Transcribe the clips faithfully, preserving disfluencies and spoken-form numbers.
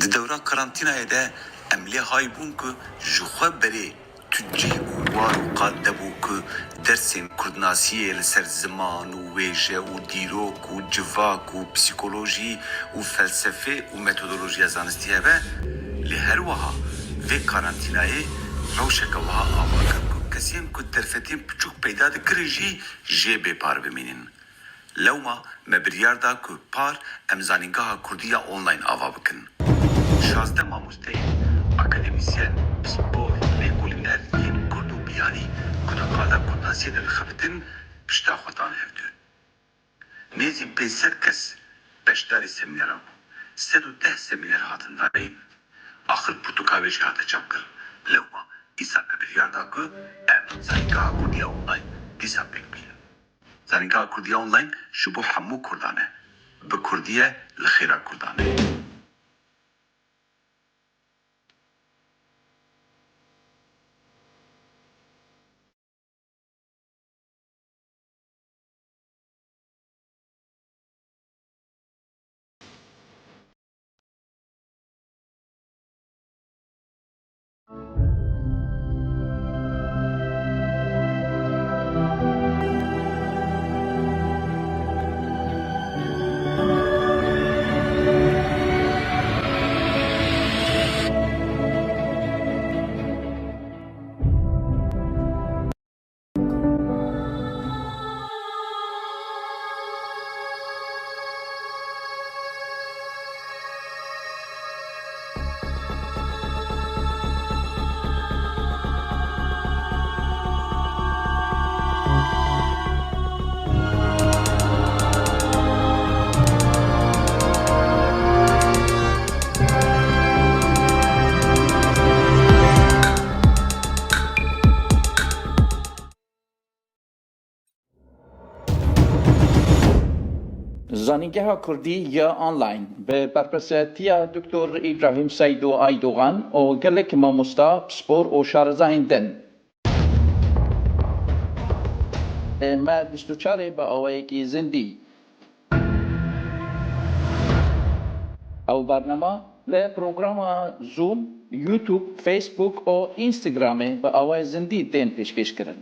Di dewra karantînayê de em lê hay bûn ku ji xwe berê tu cih û war û qad nebû ku dersên kurdnasiyê li ser ziman û wêje û dîrok û civak û psîkolojî û felsefê û metodolojiya zanistî hebe, lê her wiha vê karantînayê rewşeke wiha ava kir ku kesên ku derfetên piçûk peyda dikirin jî jê bê par bimînin. Lewma me biryar da ku par em Zanîngeha Kurdî ya Online ava bikin. Şazdeh mamosteyên akademîsyen, pispor, lêkolîner yên kurd û biyanî ku di qada kurdnasiyê de dixebitin, pişta xwe dan hevdû. Nêzî pênc sed kes beşdarî semînera bû. Sed û deh semîner hatin darayîn. Axir pirtûka wê jî hate çapkirin. Lewma îsal me biryar da ku em Zanîngeha Kurdî ya Online dîsa pêk bînin. Zanîngeha Kurdî ya Online ji bo hemû Kurdan e. Bi Kurdî ye, li xêra Kurdan e. Zanîngeha Kurdî ya Online bi berpirsiyatiya Doktor Îbrahîm Seydo Aydogan û gelek mamosta, pispor û şarezayên din. Ê me bîst û çar ê bi awayekî zindî. Ew bernama li programa Zoom, YouTube, Facebook û Instagramê bi awayê zindî tên pêşkêşkirin.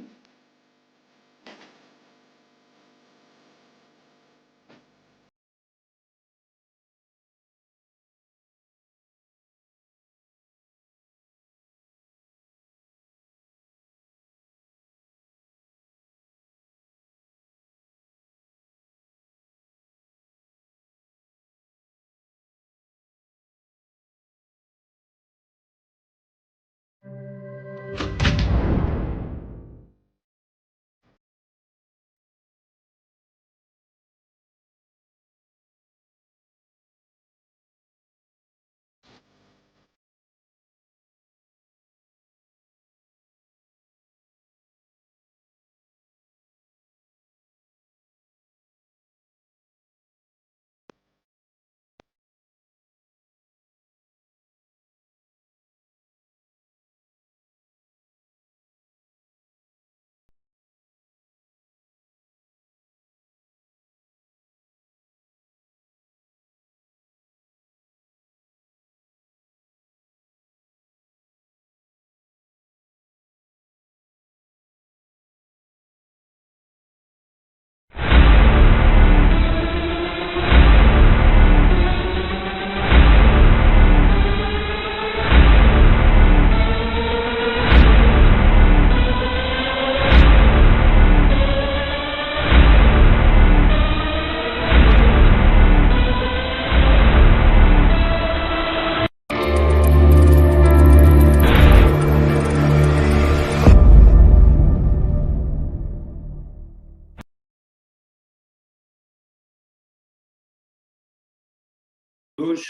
Roj.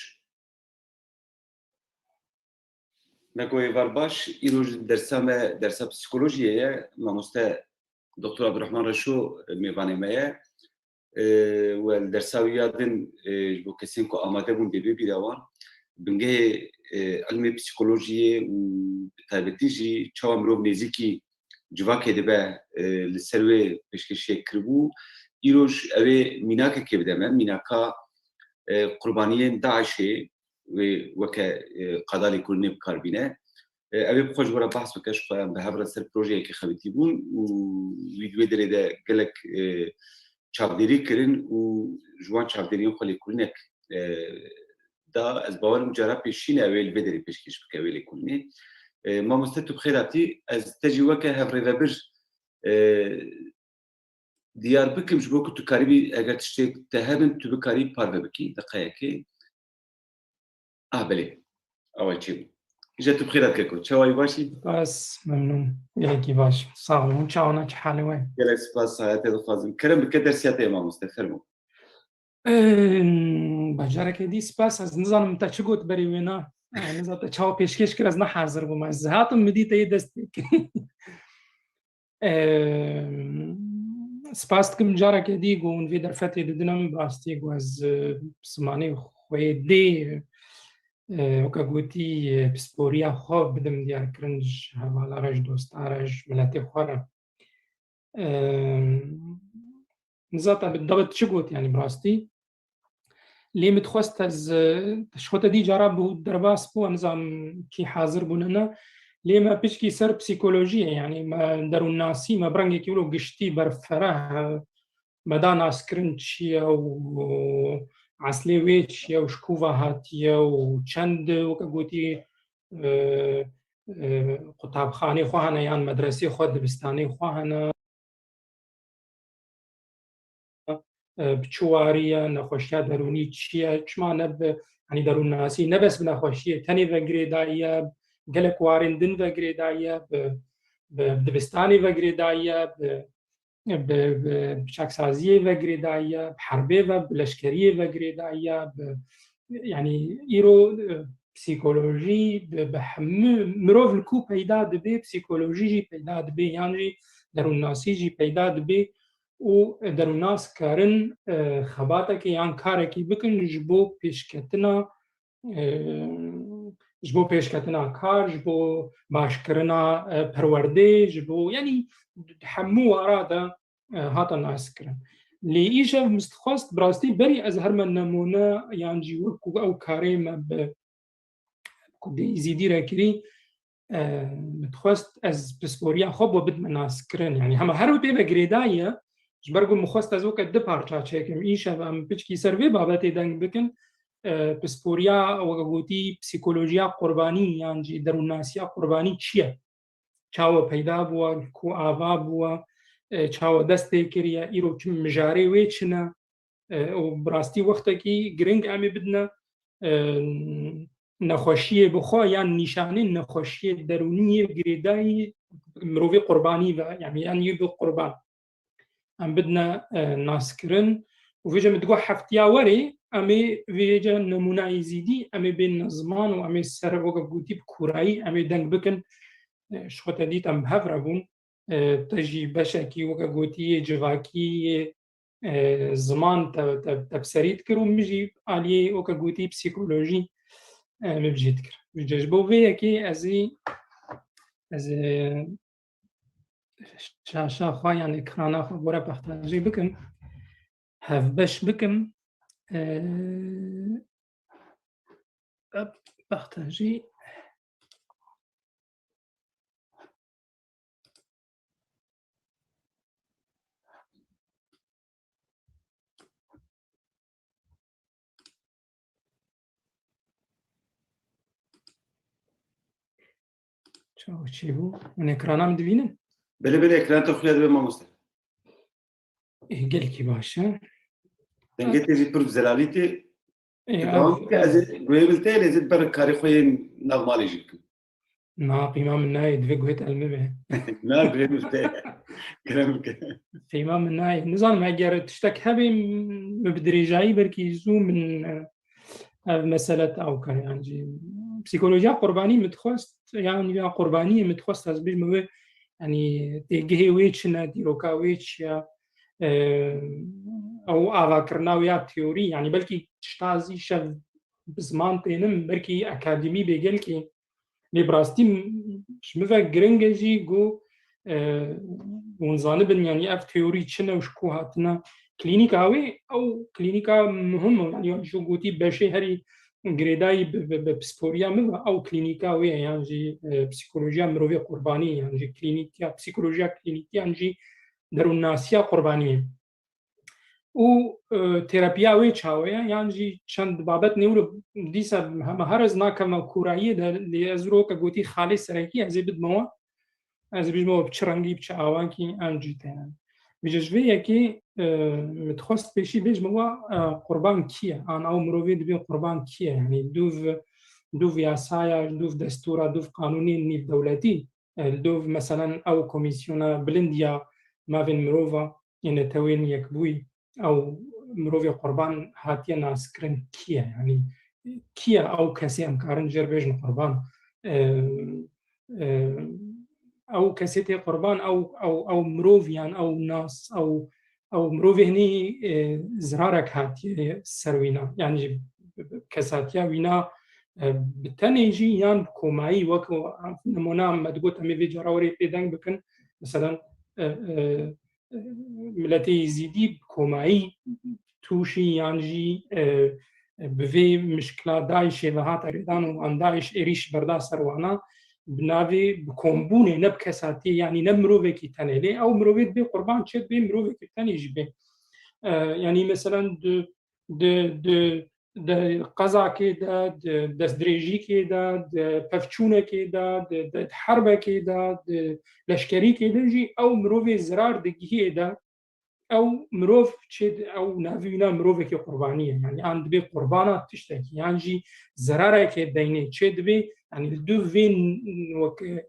Me ku êvar baş, îroj dersa me dersa psîkolojiyê ye. Mamoste Doktor Abdurrahman Reşo mêvanê me ye. E, we li dersa wî ya din, e, ji bo kesên ku amade bûn dê bê bîra wan. Bingehê, e, ilmê psîkolojiyê û bi taybetî jî çawa mirov nêzîkî civakê dibe, e, li ser wê pêşkêşiyek kiribû. Îroj ew ê mînakekê bide me, mînaka, e, qurbaniyên DAIŞê wê weke, e, qadalê kulînê bi kar bîne. E, ew ê bi xwe ji we re behs bike, ji xwe em bi hev re ser projeyekê xebitî bûn û wî di wê derê de gelek, e, çavdêrî kirin û ji wan çavdêriyên xwe lêkolînek, e, da. Ez bawer im cara pêşî ne ew ê li vê derê pêşkêş bike wê lêkolînê. E, mamoste, tu bi xêr hatî. Ez te jî weke hevrêvebir, e, diyar bikim, ji bo ku tu karibî, eger tiştê te hebin, tu bikarî parve bikî, deqeyekê. Ah, belê. Ewa çêbû. Îja tu bi xêr hat keko. Çawa yî, baş î? Spas, memnûn. Gelekî baş. Sağ olun. Çawa ne, çi halê we? Gelek spas, saete dixwazim. Kerem bike, dersiya te ye mamoste, fermo. Em, bajareke dî spas. Ez nizanim te çi got berî wêna. Ez nizanim te çawa pêşkêş kir, ez ne hazir bûm. Ez hatim, min dî te yê dest pê kir. Em, spas dikim careke dî ku hûn vê derfetê didin em, bi rastî ku ez, e, zimanê xwe yê dê, e, weke gotî, e, pisporiya xwe bidim diyarkirin ji hevala re, ji dosta re, ji miletê xwe re. Em, nizata bi dawet çi got, yanî bi rastî. Lê min dixwest ez, e, ji xwe te dî cara bû derbas bû, em nizanim kî hazir bûne ne. Lê me piçkî ser psîkolojiyê, yanî me derûnnasî, me bi rengekî wilo giştî berfereh, e, me da naskirin çi ye û eslê wê çi ye û ji ku ve hatiye û çend, weke gotî, e, e, qutabxanê xwe hene yan medresê xwe, dibistanê xwe hene. E, bi çi warî ye, nexweşiya derûnî çi ye, çima ne bi, yanî derûnnasî ne bes bi nexweşiyê tenê ve girêdayî ye, gelek warên din ve girêdayî ye, bi, bi dibistanê ve girêdayî ye, bi, bi, bi çaksaziyê ve girêdayî ye, bi herbê ve, bi leşkeriyê ve girêdayî ye, bi, yanî îro, e, psîkolojî bi, bi hemû mirov li ku peyda dibe, psîkolojî jî peyda dibe, yan jî derûnnasî jî peyda dibe û derûnnas karin, e, xebatekê yan karekî bikin ji bo pêşketina, e, ji bo pêşketina kar, ji bo başkirina, e, perwerdê, ji bo, yanî hemû wara de, e, hate naskirin. Lê îşev min dixwest, bi rastî berî ez herme nemûne yan jî wekû ew karê me bi Kurdê Êzîdî re kirî, e, min dixwest ez pisporiya xwe bo bidime naskirin. Yanî hema her wê pê ve girêdayî ye, ji ber ku min xwest ez weke du parça çêkim. Îşev em piçkî ser vê babetê deng bikin, e, pisporiya, weke gotî, psîkolojiya qurbanî yan jî derûnnasiya qurbanî çi ye? Çawa peyda bûwa, ku ava bûwa, e, çawa dest pê kiriye, îro çi mijarê wê çi ne? E, û bi rastî wextekî giring em ê bidine, e, nexweşiyê bi xwe yan nîşanên nexweşiyê derûnî yê girêdayî mirovê qurbanî ve, yanî yan yê bi qurban. Em bidine, e, naskirin. Û vêce min digot heftiya werê em ê vêce nemûna Êzîdî em ê bên ziman û em ê ser weke gotî bi kûrayî em ê deng bikin. E, ji xwe te dît em bi hev re bûn. E, te jî beşekî weke gotî yê civakî yê, e, ziman te, te, te bi serî dikir û min jî aliyê weke gotî psîkolojî, e, min jî dikir. Vêce ji bo vê yekê ez ê, ez ê, Şaşa xwe yan ekrana xwe bo re partajî bikim. Hevbeş bikim. Ee, hop, partajî. Çawa çêbû? Hûn ekrana min dibînin? Belê, belê, ekran te xuya dibe, mamoste. Ê, gelekî baş e. Dengê te jî pir bi zelalî tê. Ê, Tu dewam bike, ez ê guhê min tê, lê ez ê ber karê xwe yên nav malê jî bikim. Na, qîma min nayê, divê guhê te li min be. Na, guhê min tê. Kerem bike. Qîma min nayê. Nizanim, eger tiştek hebê, min bi dirêjayî belkî zû min, e, ev mesele te ew kar, yan jî psîkolojiya qurbanî min dixwest, yan ya qurbaniyê min dixwest ez bêjim wê, yanî têgihê wê çi ne, dîroka wê çi ye, e, ew avakirina wê ya teorî, yanî belkî tişta ez îşev bi ziman tênim, belkî akademî bê gelkî. Lê bi rastî m-, ji min ve giring e jî ku, e, hûn zanibin, yanî ev teorî çi ne û ji ku hatine. Klînîka wê, ew klînîka muhim e, yanî ji gotî beşê herî girêdayî bi, bi, bi pisporiya min ve ew klînîka wê ye, yan jî, e, psîkolojiya mirovê qurbanî, yan jî klînîkiya, psîkolojiya klînîkî, yan jî derûnnasiya qurbaniyê. Û, e, terapiya wê çawa ye, yan jî çend babet newro dîsa hema her ez nakevme kûrayiyê de, lê ez roke gotî xalê serekî ez ê bidime we. Ez ê bijime we bi çi rengî, bi çi awakî em cî têne. Vêca ji vê yekê, e, min dixwest pêşî bêjime we, e, qurban kî ye? An ew mirovê dibê qurban kî ye? Yanî dûv, dûv yasaya, dûv destûra, dûv qanûnên nîvdewletî, e, li dûv meselen ew komîsyona bilind ya mafên mirova yê Netewên Yekbûyî, ew mirovê qurban hatiye naskirin kî ye? Yanî kî ye ew kesê em karin jê re bêjin qurban? E, e, ew kesê tê qurban, ew, ew, ew mirov yan ew nas, ew, ew mirovê hinî, e, zirarek hatiye ser wîna. Yanî jî kesatiya wîna, e, bi tenê jî yan bi komayî, wek nimûna me digot, em ê vê cara werê pê deng bikin. Meselen, e, e, miletê Êzîdî bi komayî tûşî yan jî, e, bi vê mişkila DAIŞê ve hate girêdan û an DAIŞ êrîş berda ser wana, bi navê bi kombûnê, ne bi kesatiyê, yanî ne mirovekî tenê. Lê ew mirovê dibê qurban çê dibê mirovekî tenê jî bê. E, yanî meselen di, di, di, di qezakê de, di destdirêjîkê de, di pevçûnekê de, di, di herbekê de, di leşkerîkê de jî ew mirovê zirar digihê de, ew mirov çê di-, ew navî wîna mirovekî qurbanî ye. Yanî an dibê qurbana tiştekî, yan jî zerarekê deynê çê dibê, yanî li dûv vê n-, wek, e,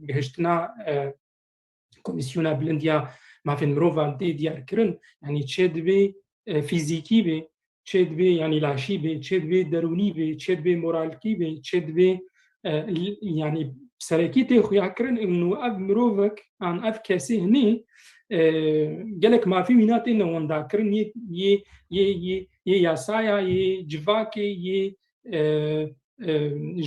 gihiştina, e, Komîsyona Bilind ya Mafên Mirovan tê diyar kirin, yanî çê dibê, e, fîzîkî bê, çê dibê, yanî laşî bê, çê dibê derûnî bê, çê dibê moralkî bê, çê dibê, e, l-, yanî serekî tê xuya kirin, û ev mirovek, an ev kesê hinî, e, gelek mafî wîna têne wenda kirin, yê, yê, yê, yê, yê yasaya, yê civakê, yê, e, e,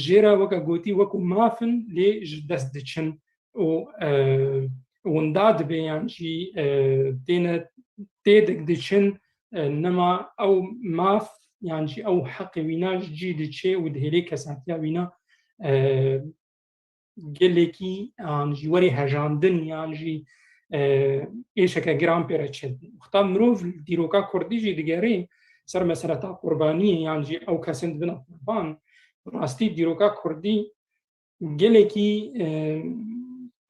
jê re weke gotî wekû maf in, lê ji dest diçin û, e, winda dibe yan jî, e, têne têdik diçin, e, nema ew maf yan jî ew heqê wîna ji cî diçe û dihêlê kesatiya wîna, e, gelekî yan jî werê hejandin yan jî, e, êşeke giran pê re çêdibin. Wexta mirov dîroka kurdî jî digerê ser meseleta qurbaniyê yan jî ew kesên dibine qurban, rastî dîroka kurdî gelekî, e,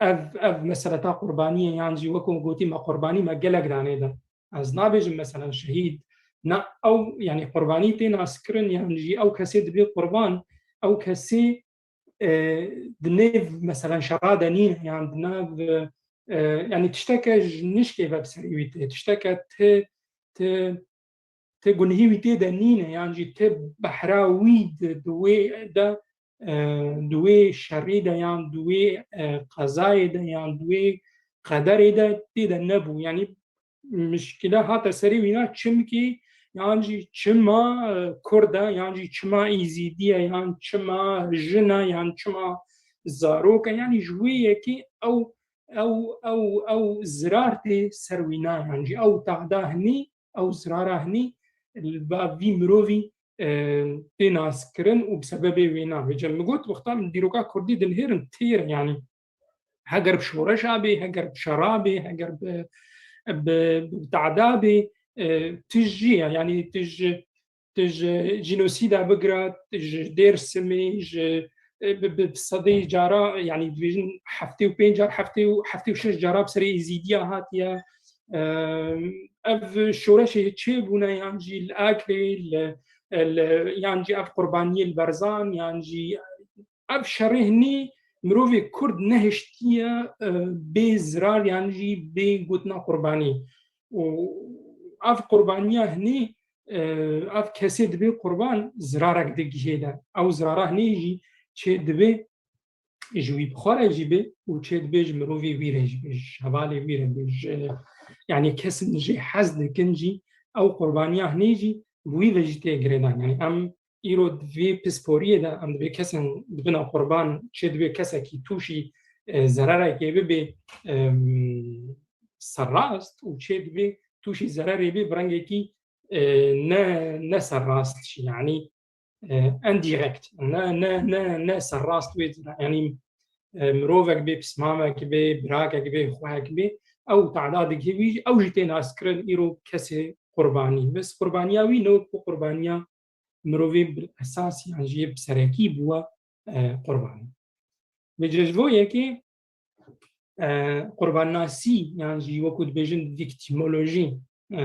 ev, ev meseleta qurbaniyê yan jî wekû gotî me qurbanî me gelek danê de. Ez nabêjim meselen şehîd, na ew, yanî qurbanî tê naskirin yan jî ew kesê dibê qurban, ew kesê, e, di nêv meselen şera de nîne yan di nav, e, yanî tişteke ji nişkê ve bi serê wî tê, tişteke ti, ti, ti gunhî wî tê de nîne yan jî ti behra wî di, di wê de, e, di wê şerî de yan di wê, e, qezayê de yan di wê qederê de tê de nebû. Yanî mişkile hate serê wîna çimkî yan jî çima, e, Kurd e, yan jî çima Êzîdî ye, yan çima jin e, yan çima zarok e. Yanî ji wê yekê ew, ew, ew, ew zirar tê ser wîna, yan jî ew tahda hinî, ew zirara hinî li ba vî mirovî, e, tê naskirin û bi sebebê wê na. Vêca min got, wexta min dîroka kurdî dinihêrin têr e, yanî heger bi şoreşa bê, heger bi şera bê, heger bi, bi, bi tahda bê, e, tij jî ye, yanî tij, tij jînosîda bigira, tij Dêrsimê, ji, e, bi, bi sedê cara, yanî dibêjin heftê û pênc car, heftê û, heftê û şeş cara bi serê Êzîdiya hatiye. E, ev şoreşê çêbûne yan jî li Aklê, li, li, yan jî ev qurbaniyê li Berzan, yan jî ev şerê hinî mirovê Kurd nehiştiye, e, bê zirar yan jî bê gotina qurbanî. Û ev qurbaniya hinî, e, ev kesê dibê qurban zirarek digihê de. Ew zirara hinî jî çê dibê ji wî bi xwe re jî bê û çê dibê ji mirovê wî re jî bê, ji hevalê wî re bê, ji, yanî kesin jê hez dikin jî ew qurbaniya hinî jî bi wî ve jî tê girêdan. Yanî em îro di vê pisporiyê de em dibê kesên dibine qurban, çê dibê kesekî tûşî, e, zererekê bibe, em, serrast û çê dibê tûşî zererê bê bi rengekî, e, ne, ne serrast jî. Yanî, e, indirect, ne, ne, ne, ne serrast wê, yanî, e, mirovek bê, pismamekî bê, birakekî bê, xwehekî bê, ew te'da digihê wî, ew jî tê naskirin îro kesê qurbanî. Bes qurbaniya wî ne wekî qurbaniya mirovê bi esas yan jî bi serekî bûye, e, qurbanî. Vêce ji bo yekê, e, qurbannasî yan jî wekî dibêjin vîktîmolojî, e,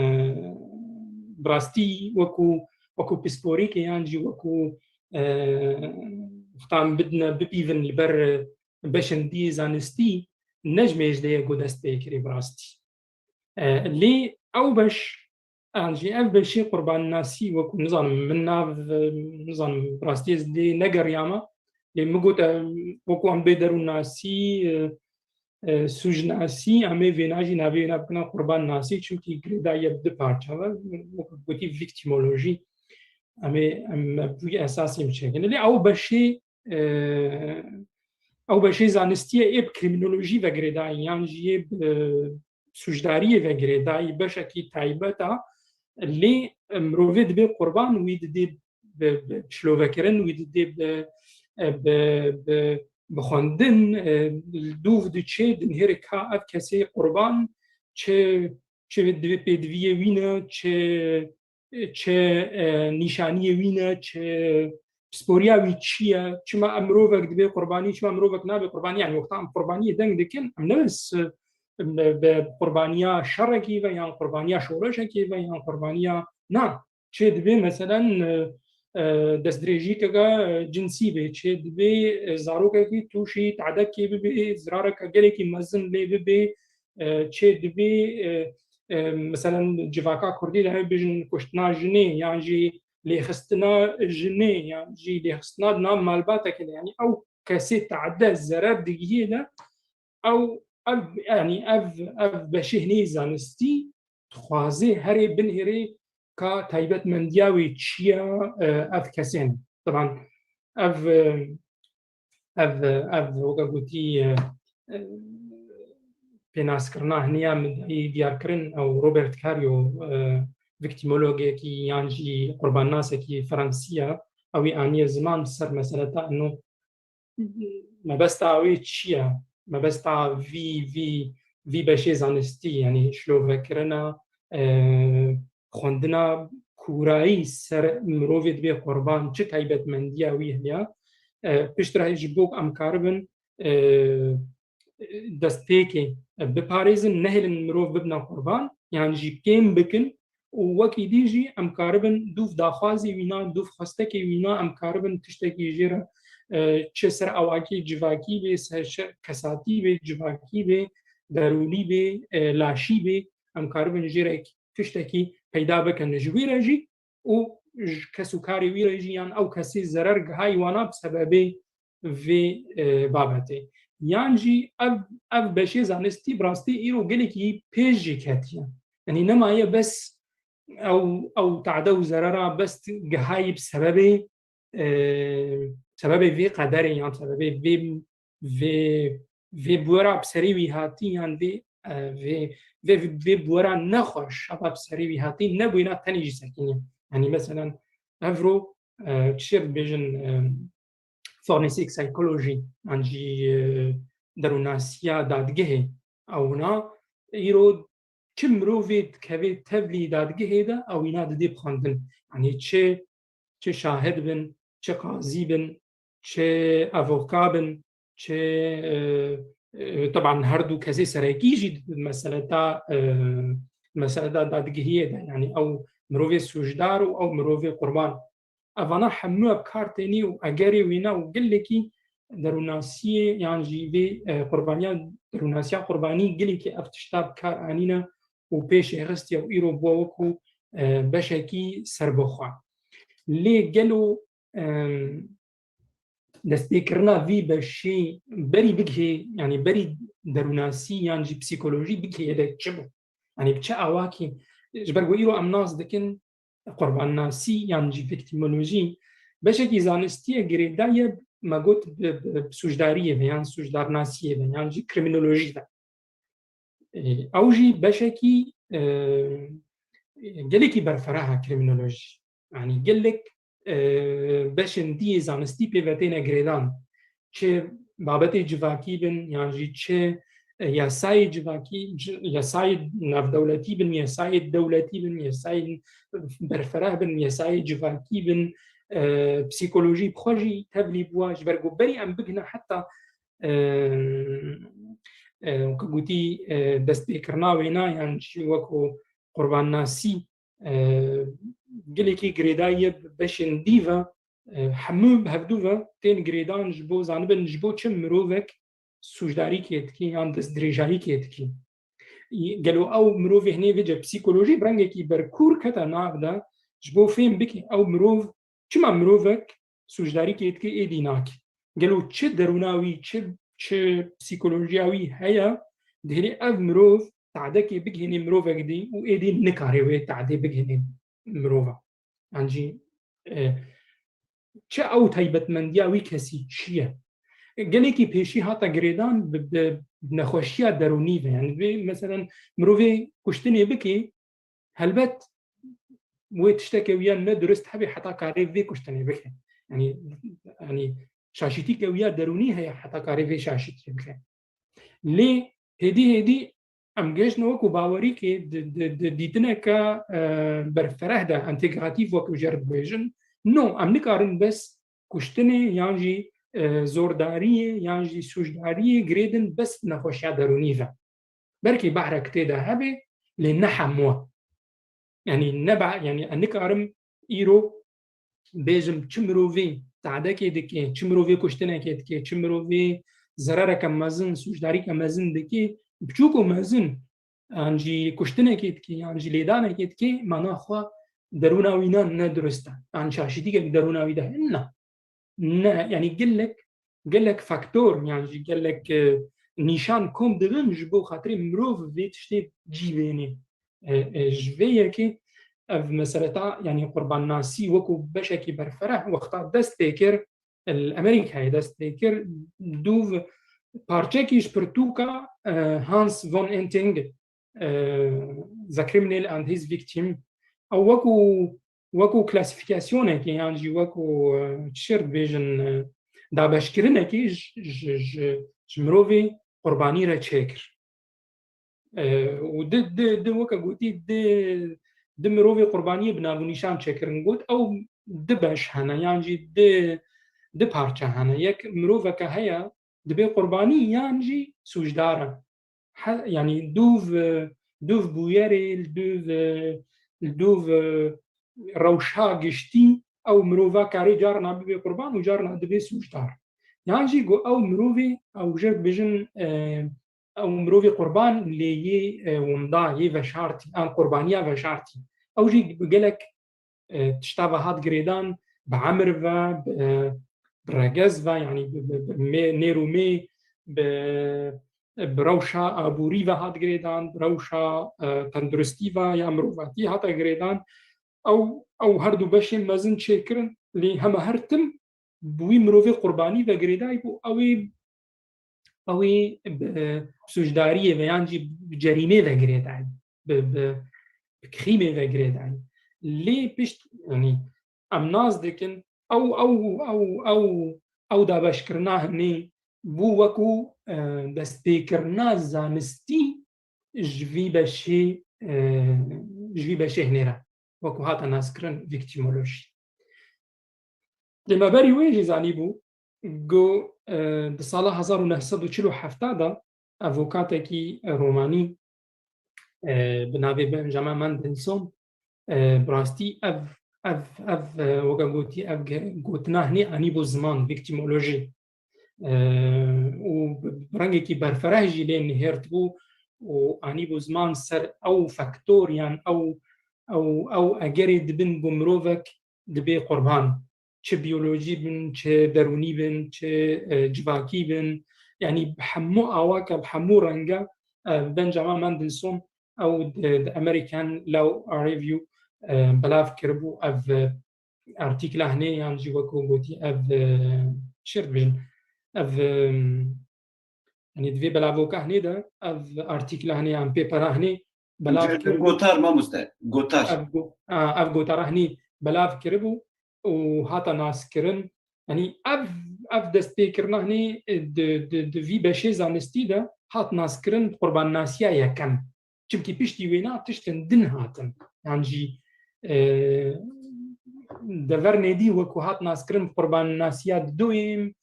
bi rastî wekî, wekî pisporîkê yan jî wekî, e, wexta em bidine, bipîvin li ber beşên dî zanistî, ne ji mêj de ye ku dest pê kirî bi rastî. E, lê ew beş, an jî ev beşê qurbannasî wekî, nizanim, min nav, nizanim, bi rastî ez lê negeriyame, lê min got, e, wekî em bê derûnnasî, e, e, sûcnasî, em ê vêna jî navê wêna bikine qurbannasî, çimkî girêdayî ye bi du parça ve, wekî gotî vîktîmolojî, em ê, em bi wî esasî em çêkin. Lê ew beşê, e, ew beşê zanistî ye ê bi krîmînolojî ve girêdayî, yan jî yê bi sûcdariyê ve girêdayî, beşekî taybet e, lê mirovê dibê qurban, wî didê bi, bi şilovekirin, wî didê bi, bi, bi, bi xwendin, e, li dûv diçê, dinihêrê ka ev kesê qurban çi, çi divê pêdiviyê wî ne, çi, çi, e, nîşaniyê wî ne, çi pisporiya wî çi ye, çima em mirovek dibê qurbanî, çima mirovek nabê qurbanî, yanî wexta em qurbaniyê deng dikin, em ne bes, e, bi qurbaniya şerekî ve yan qurbaniya şoreşekê ve yan qurbaniya, na, çê dibê, meselen, e, e, destdirêjîkeke, e, cinsî bê, çê dibê, e, zarokekî tûşî tadekê bibê, zirareke gelekî mezin lê bibê, e, çê dibê, e, e, meselen, civaka kurdî de hemê bêjin kuştina jinê yan jî lêxistina jinê yan jî lêxistina di nav malbateke de, yanî ew kesê tade zerer digihê de, ew, ev, yanî ev, ev beşê hinê zanistî dixwaze herê binihêrê ka taybetmendiya wê çi ye, e, ev kesên. Taban ev, e, ev, ev weke gotî, e, e, pênaskirina hinê ya min dayî diyarkirin, ew Robert Cario, e, vîktîmologekî yan jî qurbannasekî fransî ye. Ew ê aniye ziman ser meseleta ino mebesta wê çi ye? Mebesta vî, vî, vî beşê zanistî, yanî şilovekirina, e, xwendina kûrayî ser mirovê dibê qurban, çi taybetmendiya wî heye? E, piştre ji bo em karibin, e, destpêkê biparêzin, nehêlin mirov bibine qurban, yan jî kêm bikin, û wekî dî jî em karibin dûv daxwazê wîna, dûv xwestekê wîna, em karibin tiştekî jê re, e, çi ser awakî civakî bê, ser şe-, kesatî bê, civakî bê, derûnî bê, e, laşî bê, em karibin jê re tiştekî peyda bikin. Ji wî re jî û ji kesûkarê wî re jî yan ew kesê zerer gihayî wana bi sebebê vê, e, babetê. Yan jî ev, ev beşê zanistî bi rastî îro gelekî pêş jî ketiye. Yanî nemaye bes ew, ew tade û zerera bes gihayî bi sebebê, e, sebebê vê qederê yan sebebê vê, vê, vê buwera bi serê wî hatî yan vê, e, vê, vê, vê buwera nexweş heta bi serê wî hatî nebûyîna tenê jî sekiniye. Yanî meselen evro, e, çi dibêjin, e, forensic psychology, an jî, e, derûnnasiya dadgehê, ewna îro çi mirovê dikeve tevlî dadgehê de, ew îna didê bixwendin. Yanî çi, çi şahid bin, çi qazî bin, çi avoka bin, çi, e, e, teban her du kesê serekî jî di meseleta, e, meseleta dadgehiyê de, yanî ew mirovê sûcdar û ew mirovê qurban. Evana hemû ev kar tênî û egerê wîna û gelekî derûnasiyê yan jî vê, e, qurbaniya, derûnasiya qurbanî gelekî ev tişta bi kar anîne û pêşê xistiye û îro bûye wekû, e, beşekî serbixwe. Lê gelo, em, destpêkirina vî beşî berî bigihê, yanî berî derûnasî yan jî psîkolojî bigihê de çi bû? Yanî bi çi awakî, ji ber ku îro em nas dikin qurbannasî yan jî vîktîmolojî, beşekî zanistî ye girêdayî ye, me got bi, bi, bi sûcdariyê ve yan sûcdarnasiyê ve yan jî krîmînolojî ve. E, ew jî beşekî, e, gelekî berfireh e krîmînolojî. Yanî gelek e, beşên dî yê zanistî pê ve têne girêdan. Çi babetê civakî bin, yan jî çi, e, yasayê civakî, ci-, yasayê navdewletî bin, yasayê dewletî bin, yasayên berfereh bin, yasayê civakî bin, e, psîkolojî bi xwe jî tevlî bûwa. Ji ber ku berî em bigihine heta, e, e, weke gotî, e, destpêkirina wêna yan jî wekû qurbannasî, e, gelekî girêdayî ye bi beşên dî ve, e, hemû bi hevdû ve tên girêdan ji bo zanibin ji bo çi mirovek sûcdarîkê dikî yan destdirêjayîkê dikî. Gelo ew mirovê hinê vêce psîkolojî bi rengekî berkûr kete nav de ji bo fêm bikî ew mirov çima mirovek sûcdarîkê dikî êdî nakî. Gelo çi derûna wî, çi, çi psîkolojiya wî heye, dihêlê ev mirov tadekê bigihînê mirovek dî û êdî nikarê wê tadê bigihînê mirova. Yan jî, e, çi ew taybetmendiya wî kesî çi ye? Gelekî pêşî hate girêdan bi, bi nexweşiya derûnî ve. Yani vê, meselen, mirovê kuştinê bikê, helbet wê tişteke wiya ne durist hebe heta karê vê kuştinê bike. Yani, yani şaşîtîke wiya derûnî heye heta karê vê şaşîtiyê bike. Lê hêdî hêdî em gehiştine wekû bawerîkê di, di, di dîtineke, e, berfereh de, entegratîf wekû jê re dibêjin. No, em nikarin bes kuştinê yan jî, e, zordariyê yan jî sûcdariyê girêdin bes nexweşiya derûnî ve. Belkî behrek tê de hebe, lê ne hemû. Yani ne ba, yani ez nikarim îro bêjim çi mirovê tadekê dike, çi mirovê kuştinekê dike, çi mirovê zerareke mezin, sûcdarîke mezin dike, biçûk û mezin, yan jî kuştinekê dike, yan jî lêdanekê dike, mana xwe derûna wî ne, ne durist e. Yan şaşîtîkek derûna wî de hene. Ne, yani gelek, gelek faktor, yan jî gelek, e, nîşan kom dibin ji bo xatirê mirov vê tiştê cî bênê. E, e, ji vê yekê ev meseleta, yani qurbannasî wekû beşekî berfereh wexta dest pê kir, li Amerîkayê dest pê kir, dûv parçekî ji pirtûka, e, Hans von Enting, e, The Criminal and His Victim. Ew wekû, wekû klasîfikasyonekê yan jî wekû, e, çi dibêjin, e, dabeşkirinekê ji, ji, ji, ji mirovê qurbanî re çêkir. E, û di, di, di weke gotî, di, di mirovê qurbaniyê bi nav û nîşan çêkirin. Got, ew di beş hene, yan jî di, di parçe hene. Yek miroveke heye, dibê qurbanî yan jî sûcdar e. He, yanî dûv, dûv bûyerê, li dûv, li dûv rewşa giştî ew mirova karê carna bibe qurban û carna dibe sûcdar. Yan jî ku ew mirovê, ew jê dibêjin, e, ew mirovê qurban lê yê, e, winda, yê veşartî, an qurbaniya veşartî. Ew jî bi gelek e, tişta ve hat girêdan, bi emir ve, bi, e, bi regez ve, yanî bi, bi, bi mê-, nêr û mê, bi, bi rewşa aborî ve hat girêdan, bi rewşa, e, tenduristî ve ya mirovatî hate girêdan. Ew, ew her du beşên mezin çêkirin, lê hema her tim bi wî mirovê qurbanî ve girêdayî bû, ew ê ew ê bi sûcdariyê ve yan jî bi cerîmê ve girêdayî, bi, bi, bi kixîmê ve girêdayî. Lê pişt, yanî em nas dikin, ew, ew, ew, ew, ew dabeşkirina hinê bû wekû, e, destpêkirina zanistî ji vî beşê, e, ji vî beşê hinê re, wekû hate naskirin vîktîmolojî. Lê me berî wê jî zanîbû, ku, e, di sala hezar û neh sed û çil û heft de avokatekî romanî, e, bi navê Benjamin Mendelssohn, e, bi rastî ev, ev, ev, e, weke gotî, ev ge-, gotina hinê anîbû ziman, vîktîmolojî. E, û bi, bi rengekî berfereh jî lê nihêrtibû û anîbû ziman ser ew faktor yan ew, ew, ew egerê dibin ku mirovek dibê qurban. Çi biyolojî bin, çi derûnî bin, çi, e, civakî bin. Yanî bi hemû awake, bi hemû renge, e, Benjamin Mendelssohn ew di, di American Law Review, e, belav kiribû. Ev, e, artîkla hinê yan jî wekû gotî ev, e, çi dibêjin? Ev, e, Yanî di vê belavoka hinê de ev artîkla hinê yan pêpera hinê belav kiribû. Gotar, mamoste, gotar. Ev go-, a, ev gotara hinê belav kiribû. û hate naskirin. Yanî ev, ev destpêkirina hinê, e, di, di, di vî beşê zanistî de hat naskirin qurbannasiya yekem. Çimkî piştî wêna tiştên din hatin. Yan jî, e, dever nêdî wekû hat naskirin qurbannasiya diduyêm,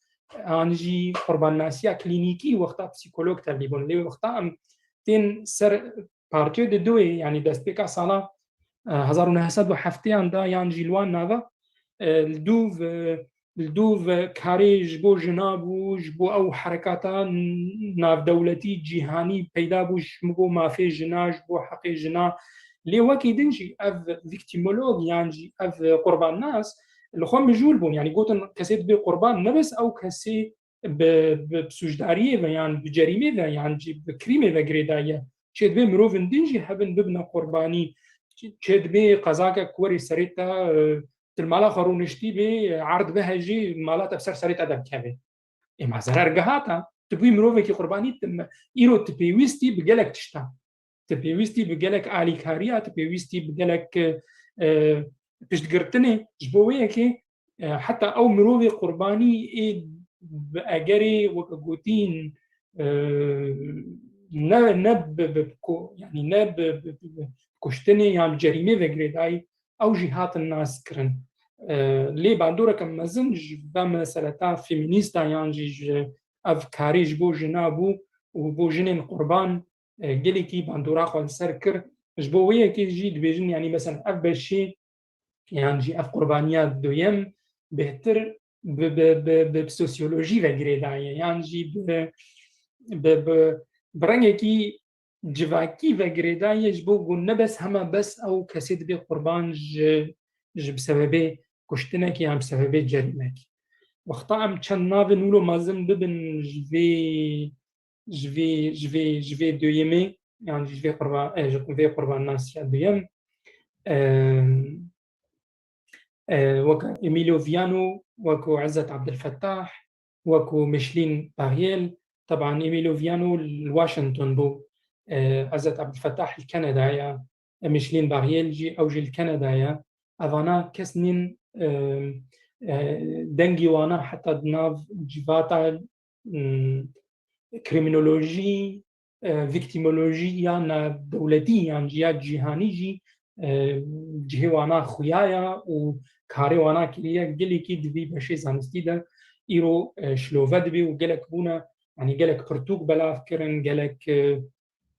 yan jî qurbannasiya klînîkî wexta psîkolog tevlî bûn. Lê wexta em tên ser partiyê diduyê, yanî destpêka sala, e, hezar û neh sed û heftêyan de yan jî li wan nava, e, li dûv, e, li dûv karê ji bo jina bû, ji bo ew herekata navdewletî, cîhanî peyda bû, ji bo mafê jina, ji bo heqê jina. Lê wekî din jî ev vîktîmolog yan jî ev qurbannas li xwe mijûl bûn. Yanî gotin kesê dibê qurban, ne bes ew kesê bi, bi, bi sûcdariyê ve yan bi cerîmê ve yan jî bi krîmê ve girêdayî ye. Çêdibê mirovên din jî hebin bibine qurbanî. Çêdibê qezakek werê serê te, e, tu li mala xwe rûniştî bê, erd bihe jî mala te bi ser serê te de bikeve. Ê ma zerer gihata, tu bûyî mirovekî qurbanî, tu me-, îro tu pêwîstî bi gelek tişta. Tu pêwîstî bi gelek alîkariya, tu pêwîstî bi gelek, e, piştgirtinê. Ji bo wê yekê, e, heta ew mirovê qurbanî ê bi egerê, weke gotîn, e, ne, ne bi, bi, bi ko-, yanî ne bi, bi, bi, bi kuştinê yan bi cerîmê ve girêdayî, ew jî hatin naskirin. E, lê bandoreke mezin ji ve meseleta feminîsta yan jî ji ev karê ji bo jina bû û bo jinên qurban, e, gelekî bandora xwe li ser kir. Ji bo wê yekê jî dibêjin, yanî mesela ev beşê yan jî ev qurbaniya duyem bêhtir bi, bi, bi, bi sosyolojî ve girêdaye yan jî bi, bi, bi, bi rengekî civakî ve girêdaye, ji bo ku ne bes hema bes ew kesê dibê qurban ji, ji bi sebebê kuştinekê yan bi sebebê cerîmekê. Wexta em çend navên wilo mezin bibin ji vê, ji vê, ji vê, ji vê duyemê, yan jî ji vê qurba-, e, ji vê qurbannasiya duyem, e, e, weke Emilio Viano, weke Izzet Abdülfettah, weke Micheline Bariel. Teban Emilio Viano li Washington bû, e, Izzet Abdülfettah li Kanada ye, e, Micheline Bariel jî, ew jî li Kanada ye. Evana kes nîn, e, e, dengî wana heta di nav civata, mm, krîminolojî, e, vîktîmolojî ya navdewletî yan jî ya cîhanî jî, e, cihê wana xuya ya û karê wana kiriye, gelekî di vî beşê zanistî de îro, e, şilove dibe û gelek bûne, yanî gelek pirtûk belav kirin, gelek, e,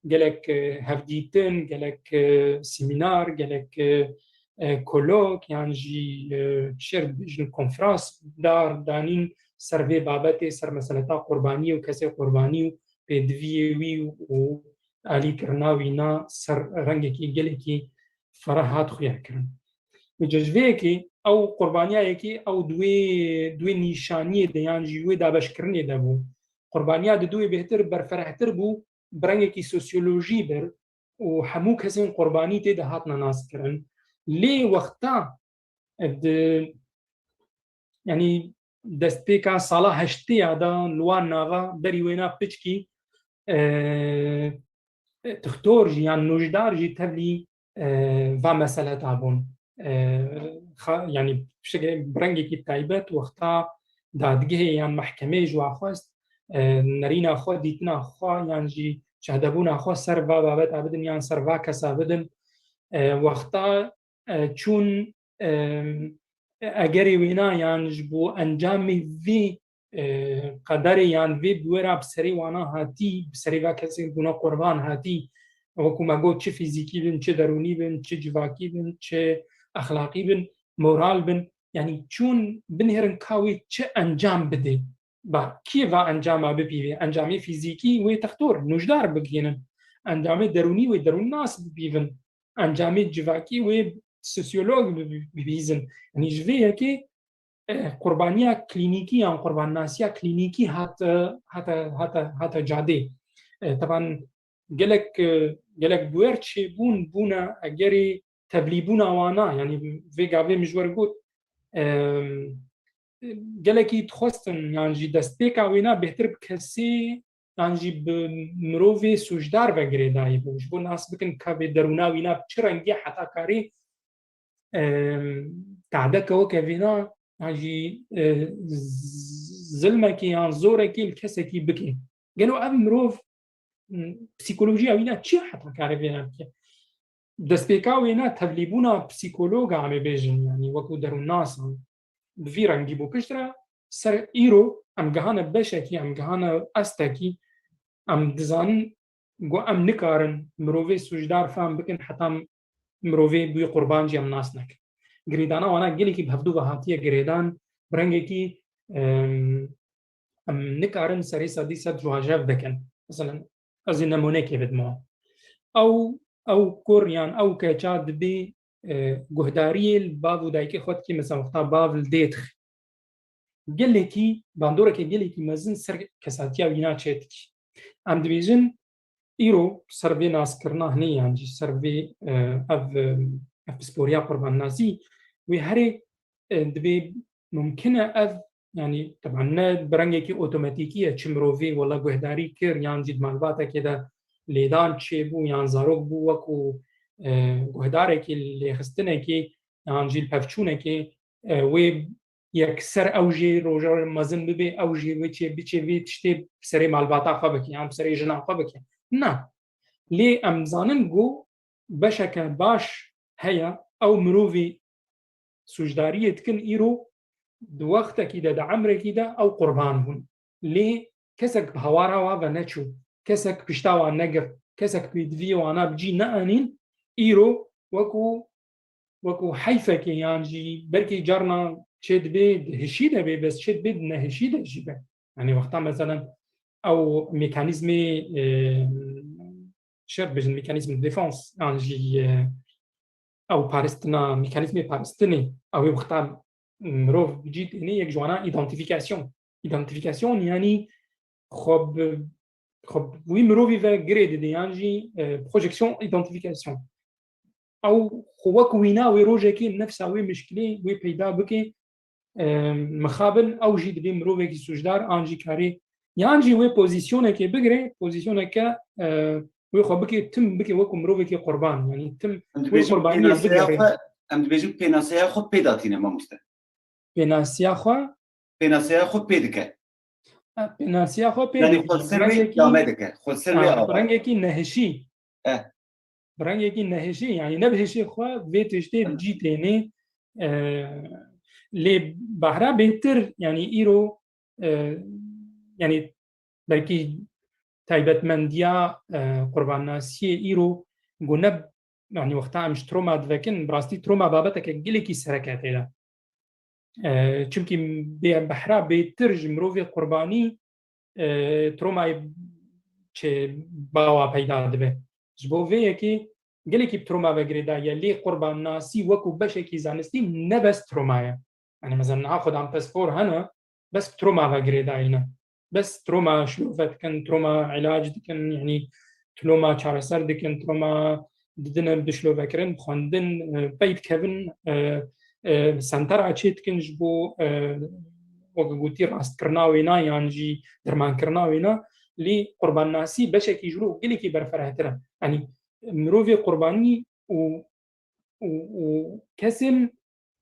gelek, e, hevdîtin, gelek, e, semînar, gelek, e, e, kolok yan jî, e, şêr dibêjin konferans dar danîn ser vê babetê, ser meseleta qurbanî û kesê qurbanî û pêdiviyê wî û alîkirina wî na ser rengekî gelekî fereh hat xuya kirin. Ji vê yekê ew qurbaniya yekê ew di wê, di wê nîşaniyê de yan jî wê dabeşkirinê de bû. Qurbaniya di duyê bêhtir berferehtir bû, bi rengekî sosyolojî bir û hemû kesên qurbanî tê de hatine naskirin. Lê wexta, e, di, yanî destpêka sala heştê ya de li wan nava berî wêna piçkî, e, e, tixtor jî yan nojdar jî tevlî, e, va meseleta bûn. E, xa-, yanî piştre bi rengekî taybet wexta dadgehê yan mehkemeyê ji wan xwest, e, nerîna xwe, dîtina xwe yan jî şehdebûna xwe ser va babeta bidin yan ser va kesa bidin. E, wexta, e, çûn, e, egerê wêna yan ji bo encamê vê, e, qederê yan vê bi wê re bi serê wana hatî, bi serê va kesên bûne qurban hatî, wekû me got, çi fîzîkî bin, çi derûnî bin, çi civakî bin, çi exlaqî bin, moral bin, yanî çûn binêrin ka wê çi encam bidê. Ba, kî va encama bipîvê? Encamê fîzîkî wê textor, nojdar bigihînin. Encamê derûnî wê derûnnas bipîvin. Encamê civakî wê sosyolog bi-, bi-, bibîzin. Yanî ji vê yekê, e, qurbaniya klînîkî yan qurbannasiya klînîkî hate, hate, hate, hate cadê. E, teban gelek, e, gelek buwer çêbûn, bûne egerê tevlîbûna wana, yanî vê gavê min ji we re got, e, gelekî dixwestin, yan jî destpêka wêna bêhtir bi kesê, yan jî bi mirovê sûcdar ve girêdayî bû. Ji bo nas bikin ka vê derûna wîna bi çi rengî heta karê, em, tadeke weke vêna, yan jî, e, z-, zilmekê yan zorekê li kesekî bike. Gelo ev mirov, m, psîkolojiya wî ne çi ye heta kare vêna bike? Destpêka wêna tevlîbûna psîkologa em ê bêjin, yanî wekû derûnnasan bi vî rengî bû. Piştre ser îro em gihane beşekî, em gihane estekî, em dizanin ku em nikarin mirovê sûcdar fehm bikin heta mirovê bûyî qurban jî em nas nekin. Girêdana wana gelekî bi hevdû ve hatiye girêdan, bi rengekî, em, em nikarin serê sedî sed ji wan jev bikin. Meselen, ez ê nemûnekê bidim wan. Ew, ew kur yan ew keça dibê, e, guhdariyê li bav û dayikê xwe dikê, mesela wexta bav li dê dixê. Gelekî, bandoreke gelekî mezin ser kesatiya wîna çêdikî. Em dibêjin, îro ser vê naskirina hinê yan jî ser vê, e, ev, e, ev pisporiya qurbannasî, wê herê, e, dibê mumkin e ev, yanî, teban ne bi rengekî otomatîkî ye, çi mirovî wela guhdarî kir, yan jî di malbatekê de lêdan çêbû, yan zarok bû wekû, e, guhdarekî, lêxistinekê, yan jî li pevçûnekê, e, wê yekser ew jê roja mezin bibe, ew jê wê çê biçê vê tiştê bi serê malbata xwe bike, yan bi serê jina xwe bike. Na. Lê em zanin ku beşeke baş heye, ew mirovî sûcdariyê dikin îro, di wextekî de, di emrekî de ew qurban bûn. Lê kesek bi hawara wa ve neçû, kesek pişta wan negirt, kesek pêdiviyê wana bi cî neanîn, îro wekû, wekû heyfekê yan jî belkî carna çê dibê di hişî de bê, bes çê dibê di nehişî de jî be. Yanî wexta meselen ew mekanîzmê, e, şer bijin, mekanîzm defans, yan jî, e, ew paristina, mekanîzmê paristinê, ew ê wexta mirov bi cî tênê yek ji wana îdantîfîkasyon. Îdantîfîkasyon yanî xwe bi, xwe bi wî mirovî ve girê didê, yan jî, e, projeksyon, îdantîfîkasyon. Ew xwe wek wîna wê rojekê nefsa wê mişkilê wê peyda bike, e, mixabin ew jî dibê mirovekî sûcdar an jî karê, yan jî wê pozîsyonekê bigire, pozîsyoneke, e, wê xwe bike, tim bike wekû mirovekî qurban, yanî tim Em wê dibêjin qurbaniyê pênaseya bigere. Xwe, em dibêjin pênaseya xwe pê datîne mamoste. Pênasiya xwe? Pênaseya xwe pê dike. Ha, pênasiya xwe pê Yanî dike. Xwe ser wê Rengekî, dame dike. Xwe ser wê ha, ava. Rengekî nehişî. Eh. Bi rengekî nehişî, yanî ne bi hişê xwe vê tiştê Em. cî tênê, e, lê behra bêtir, yanî îro, e, yanî belkî taybetmendiya, e, qurbannasiyê îro ku ne, yanî wexta em ji troma divekin, bi rastî troma babeteke gelekî sereke tê de. E, çimkî bê behra bêtir ji mirovê qurbanî, e, tromayê çê bawa peyda dibe. Ji bo vê yekê gelekî bi troma ve girêdayî ye, lê qurbannasî wekû beşekî zanistî ne bes troma ye. Yanî mesela niha xwedan pispor hene, bes bi troma ve girêdayî ne. Bes troma şilove dikin, troma îlac dikin, yanî troma çareser dikin, troma didine bişlovekirin, bi xwendin, e, pey dikevin, e, e, sentera çê dikin ji bo, e, weke gotî, rastkirina wêna yan jî dermankirina wêna, lê qurbannasî beşekî ji wilo gelekî berferehtir e. Yanî mirovê qurbanî û, û, û kesên,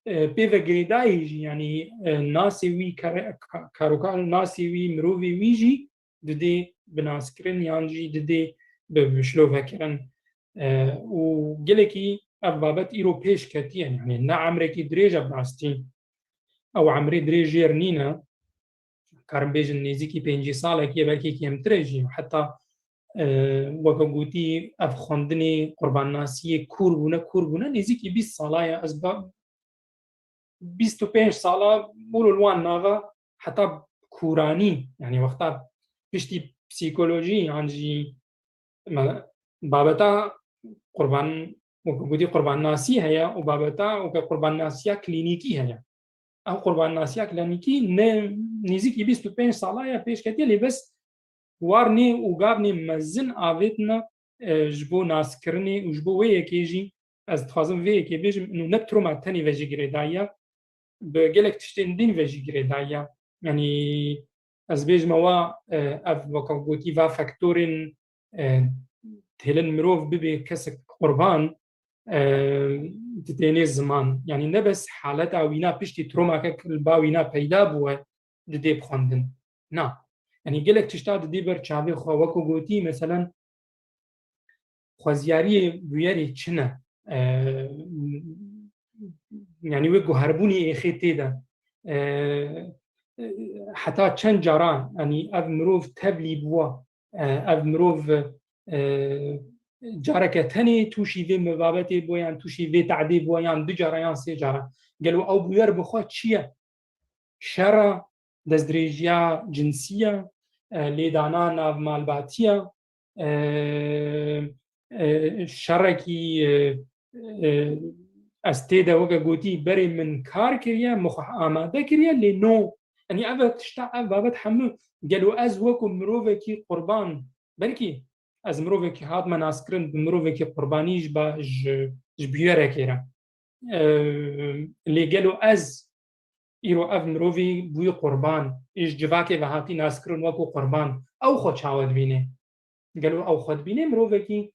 e, pê ve girêdayî jî, yanî, e, nasê wî, kare-, ka-, karokar nasê wî, mirovê wî jî didê binaskirin yan jî didê bi, bişlovekirin. E, û gelekî ev babet îro pêş ketiye, yanî ne emrekî dirêj e bi rastî. Ew emrê dirêj jêr nîne. Karim bêjin nêzîkî pêncî salekî ye, belkî kêmtir e jî. Heta, e, weke gotî, ev xwendinê qurbannasiyê kûr bûne, kûr bûne, nêzîkî bîst sala ye. Ez ba-, bîst û pênc sala bû li wan nava heta kûranî, yanî wexta piştî psîkolojî yan jî me-, babeta qurban, weke gotî qurbannasî heye û babeta weke qurbannasiya klînîkî heye. Ew qurbannasiya klînîkî ne nêzîkî bîst û pênc sala ye pêş ketiye, lê bes warnê û gavnê mezin avêtine, e, ji bo naskirinê û ji bo wê yekê jî ez dixwazim vê yekê bêjim, û ne bi troma tenê ve jî girêdayî ye, bi gelek tiştên din ve jî girêdayî ye. Yanî ez bêjim ewa, e, ev weke gotî va faktorên, e, dihêlin mirov bibe kesek qurban, e, didênê ziman. Yanî ne bes haleta wîna piştî tromake li ba wîna peyda bûye didê bi xwendin. Na. Yanî gelek tişta didê ber çavê xwe, wekû gotî, meselen, xweziyariyê bûyerê çi ne? E, yanî wê guherbûnê êxê tê de. E, e, heta çend cara, yanî ev mirov tevlî bûwa, e, ev mirov, e, careke tenê tûşî vê mibabetê bû yan tûşî vê tadê bû yan du cara yan sê cara. Gelo ew bûyer bi xwe çi ye? Şera, destdirêjiya cinsî ye, e, lêdana navmalbatî ye, e, e, şerekî, e, e, ez tê de weke gotî berê min kar kiriye, min xwe amade kiriye, lê no. Yanî ev tişta, ev babet hemû gelo ez wekû mirovekî qurban, belkî ez mirovekî hatime naskirin, bi mirovekî qurbanî ji ba-, ji, ji bûyerekê re. E, lê gelo ez îro ev mirovî bûyî qurban, ê ji civakê ve hatî naskirin wekû qurban, ew xwe çawa dibîne? Gelo ew xwe dibîne mirovekî,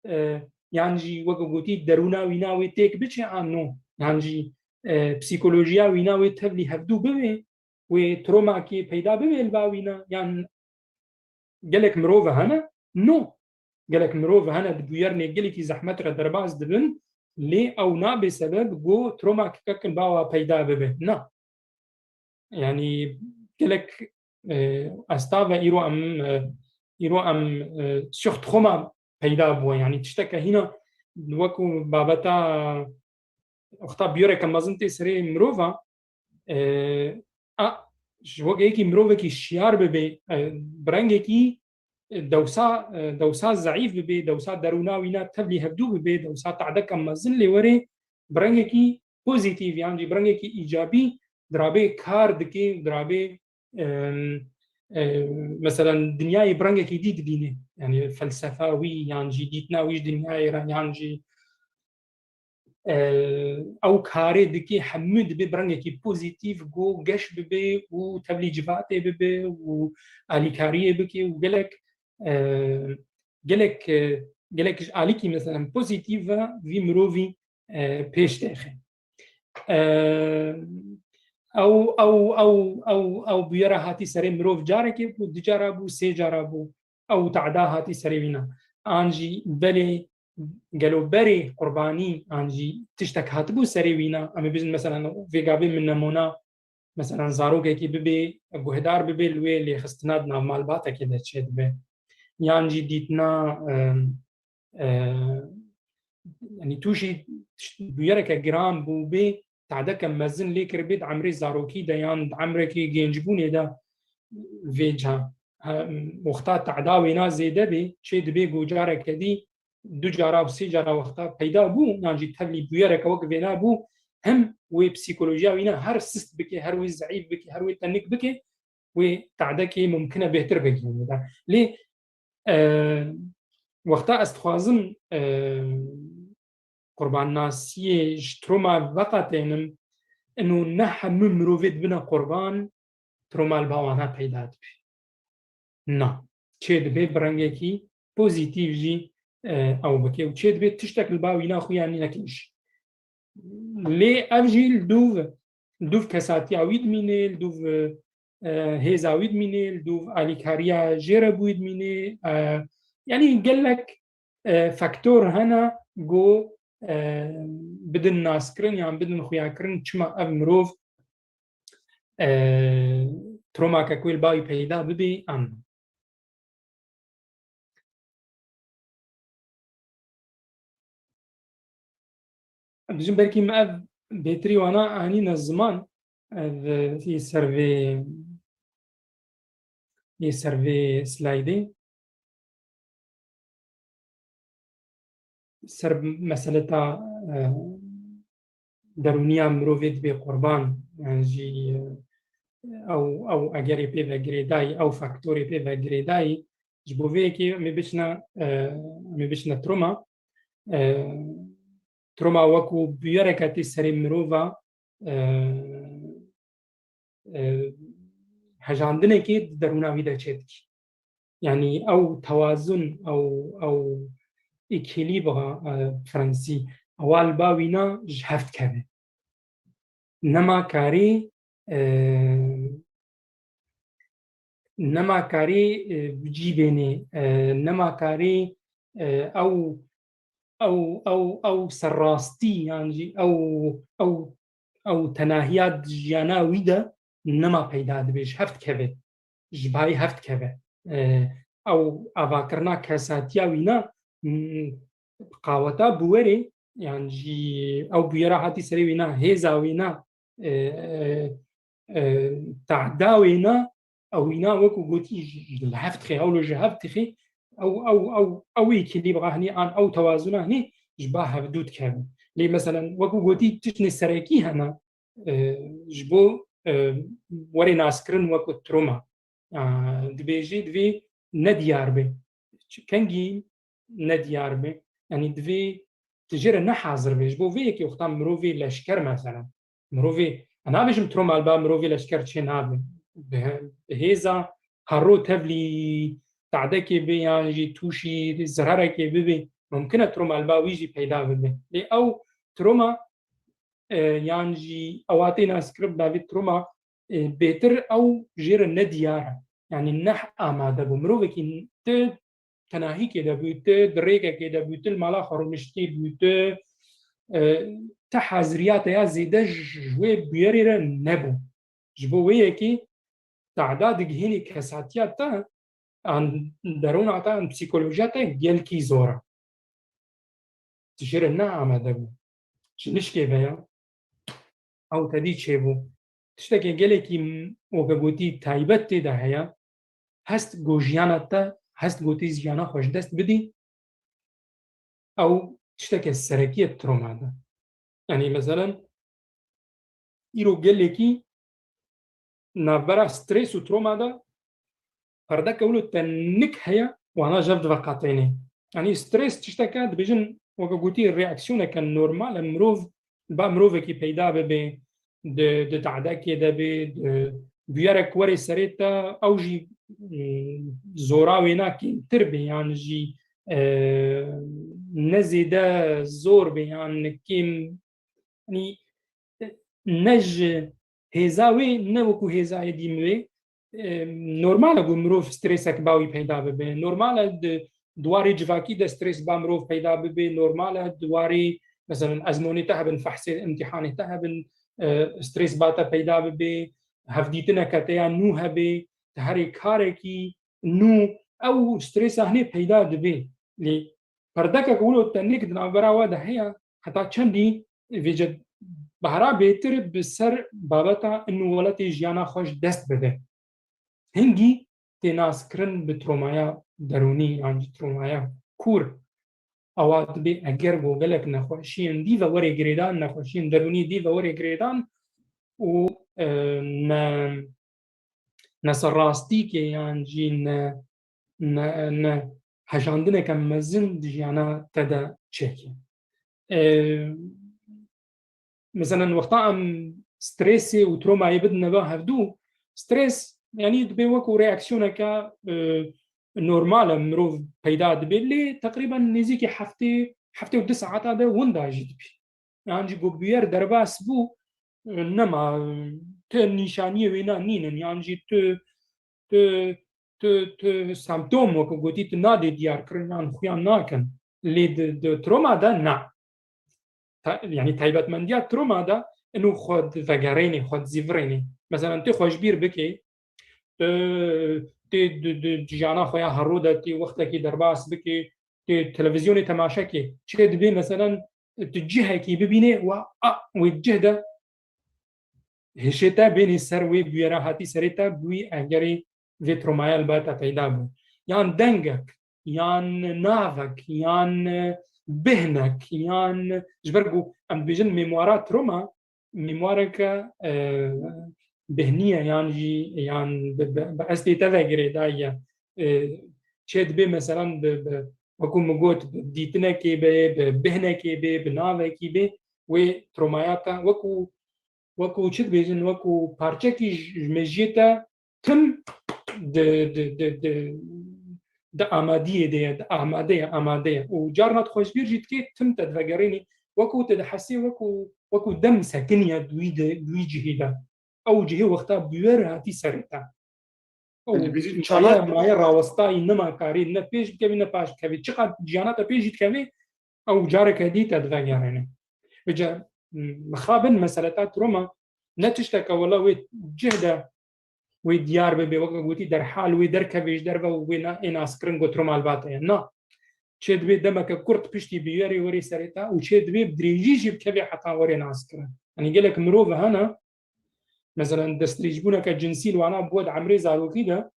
e, yan jî weke gotî derûna wîna wê têk biçe an no? Yan jî, e, psîkolojiya wîna wê tevlî hevdû bibe, wê tromakê peyda bibe li ba wîna? Yan gelek mirov hene? No. Gelek mirov hene di bûyernê gelekî zehmet re derbas dibin, lê ew nabe sebeb ku troma kekek li ba wa peyda bibe. Na. Yanî gelek, e, ez tav e îro em, e, îro em, e, suxtxoma peyda bûye. Yanî tişteke hîna wekû babeta wexta bûyereke mezin tê serê mirova, e, a, ji weke yekî mirovekî şiyar bibe, e, bi rengekî, e, dewsa, e, dewsa zeîf bibe, dewsa derûna wîna tevlî hevdû bibe, dewsa tadeke mezin lê were, bi rengekî pozîtîf yan jî bi rengekî îcabî dirabê kar dike, dirabê, em, e, meselen dinyayê bi rengekî dî dibîne. Yanî felsefa wî yan jî dîtina wî ji dinyayê re yan jî, e, ew karê dike hemû dibe bi rengekî pozîtîf, ku geş bibe û tevlî civatê bibe û alîkariyê bike û gelek, e, gelek, e, gelek ji alîkî, meselen, pozîtîf ve vî mirovî, e, pêş texe. E, ew, ew, ew, ew, ew bûyera hatî serê mirov carekê bû, du cara bû, sê cara bû. Ew tada hatî serê wîna. An jî belê gelo berê qurbanî an jî tiştek hatibû serê wîna? Em ê bijin, meselen, vê gavê min nemûna, meselen, zarokekî bibê, guhdar bibê, li wê lêxistina di nav malbatekê de çêdibe. Yan jî dîtina, em, e, yanî tûşî bûyereke giran bû bê, tadeke mezin lê kiribê di emrê zarokî de yan di emrekî gençbûnê de vê ca. He, wexta tada wêna zêde bê, çê dibê ku careke dî, du cara û sê cara wexta peyda bû, yan jî tevlî bûyereke wek vêna bû, hem wê psîkolojiya wîna her sist bike, her wê zeîf bike, her wê tenik bike, wê tadekê mumkin e bêhtir bigihîne de. Lê, e, wexta ez dixwazim, e, qurbannasiyê ji troma veqetênim, ino ne hemû mirovê dibine qurban, troma li ba wana peyda dibe. Na. Çê dibe bi rengekî pozîtîf jî, e, ew bike û çê dibe tiştek li ba wîna xuya neke jî. Lê ev jî li dûv, li dûv kesatiya wî dimîne, li dûv, e, hêza wî dimîne, li dûv alîkariya jê re bûyî dimîne. E, yanî gelek, e, faktor hene ku, e, bidin naskirin yan bidin xuyakirin çima ev mirov, e, tromake ku li ba wî peyda bibê an. Em dijin belkî me ev bêtirî wana anîne ziman, ev, e, yê ser vê, yê ser vê slaydê. Ser meseleta, e, derûniya mirovê dibê qurban, yan jî, e, ew, ew egerê pê ve girêdayî, ew faktorê pê ve girêdayî, ji bo vê yekê em ê biçine, e, em ê biçine troma. E, troma wekû bûyereke tê serê mirova, e, e, hejandinekê di derûna wî de çêdikî. Yanî ew tewazun, ew, ew îkîlîbra, e, fransî, ewa li ba wîna ji hev dikeve. Nema karî, e, nema karî, e, bi cî bênê, e, nema karî, e, ew, ew, ew, ew serrastî yan jî ew, ew, ew tenahiya di jiyana wî de nema peyda dibe, ji hev dikeve, ji bayî hev dikeve. E, ew avakirina kesatiya wîna, m, bi qaweta bi werê, yan jî ew bûyera hatî serê wîna, hêza wîna, e, e, e, tahda wîna, ew wîna wekû gotî ji, ji li hev dixe, ew li ji hev dixe, ew, ew, ew, ew êkilî bixa hinî an ew tewazuna hinî ji ba hevdû dikevin. Lê meselen wekû gotî tiştê serekî hene, e, ji bo, e, werê naskirin wekû troma. E, dibêjî divê nediyar be. Ç-, kengî nediyar be. Yanî divê tu jê re nehazir be. Ji bo vê yekê wexta mirovê leşker mesela. Mirovê, ez nabêjim troma li ba mirovê leşker çê nabe. Bi, bi hêza herro tevlî tadekê be yan jî tûşî zirarekê bibe. Mumkin e troma li ba wî jî peyda bibe. Lê ew troma, e, yan jî ewatê naskirin bi navê troma, e, bêtir ew jê re nediyar e. Yanî neh amade bû. Mirovekî tu tenahîkê de bû, tu di rêkekê de bû, tu li mala xwe rûniştî bû, tu, e, ti haziriya te ya zêde ji, ji wê bûyerê re nebû. Ji bo wê yekê tahda digihînî kesatiya te, an derûna te, an psîkolojiya te gelkî zor e. Tu jê re ne amade bû. Ji nişkê ve ya. Ew tedî çêbû. Tiştekê gelekî m-, weke gotî taybet tê de heye. Hest go jiyana te, hest gotî jiyana xwe ji dest bidî. Ew tişteke serekî ye troma de. Yanî, meselen, îro gelekî navbera stres û troma de perdeke wilo tenik heye, wana jev diveqetêne. Yanî stres tişteke, dibêjin, weke gotî, reaksiyoneke normal e, mirov, ba mirovekî peyda bibe, di, di tadekê de be, di, bûyerek were serê te, ew jî, e, zora wêna kêmtir be, yan jî, e, ne zêde zor be, yan kêm, yanî, ne ji hêza wê, ne wekû hêza êdî wê. E, normal e ku mirov stresek ba wî peyda bibe. Normal e di, di warê civakî de stres ba mirov peyda bibe. Normal e di warê, meselen, ezmonê te hebin, fehsê, imtîhanê te hebin, e, stres ba te peyda bibe. Hevdîtineke te ya nû hebe, te herê karekî nû, ew stresa hinê peyda dibe. Lê perdekek wilo tenik di navbera we de heye, heta çendî vêce bahra bêtir bi ser babeta in welatê jiyana xwe ji dest bide. Hingî tê naskirin bi tromaya derûnî yan jî tromaya kûr. Ewa dibê eger ku gelek nexweşiyên dî ve were girêdan, nexweşiyên derûnî dî ve were girêdan û, e, ne, ne serrastîkê yan jî ne, ne, ne hejandineke mezin di jiyana te de çêke. E, Meselen, wexta em stresê û tromayê bidine ba hevdû, stres, yanî dibê wekû reaksiyoneke, e, normal e, mirov peyda dibe, lê teqrîben nêzîkî heftê, heftê û du saeta de winda jî dibî. Yan jî ku bûyer derbas bû, e, nema, e, tu nîşaniyê wêna nînin, yan jî tu, tu, tu, tu semptom, wekû gotî, tu nadê diyar kirin, yan xuya nakin. Lê di, di troma de na. Ta-, yanî taybetmendiya troma de ino xwe divegerênê, xwe dizîvirênê. Meselen, tu xwe ji bîr bikê, tu, tu di, di jiyana xwe ya herro de, tu wextekî derbas bikê, tu televîzyonê temaşe kê, çê dibê, meselen, tu cihekî bibînê, wa, a, wê cih de hişê te bênê ser wê bûyera hatî serê te, bi wî egerê vê tromaya li ba te peyda bû. Yan dengek, yan navek, yan bihnek, yan, ji ber ku em dibêjin mêmwara troma, mêmwareke, e, bihnî ye, yan jî, yan bi, bi, bi estê te ve girêdayî ye. E, çê dibe, meselan, bi, bi, wekû min got, bi dîtinekê be, bi bihnekê be, bi navekî be, wê tromaya te wekû, wekû çi dibêjin, wekû parçekî ji, ji mejiyê te tim di, di, di, di, di amadiyê de ye, di amade ye, amade ye. Û carna tu xwe ji bîr jî dikê, tim te divegerînî, Wekû te dihesê wekû, wekû dem sekiniye di wî de, di wî cihî de. Ew cihê wexta bûyer hatî serê te. Ew Yani, bizim çaye çalar- maye rawestayî nema karî ne pêş bikevî ne paş bikevî. Çiqas ciyana te pêş jî dikevî, ew careke dî te divegerêne. Vêca, mixabin meseleta troma ne tişteke wela wê cih de wê diyar bibe, weke gotî derhal wê derkevê ji derve û wê na-, ê naskirin got troma li ba te ye. Na. Çê dibê demeke kurt piştî bûyerê werê serê te û çê dibê bi dirêjî jî bikevê heta werê naskirin. Yanî gelek mirov hene, meselen, destdirêjbûneke cinsî li wana bû di emrê zarokî de,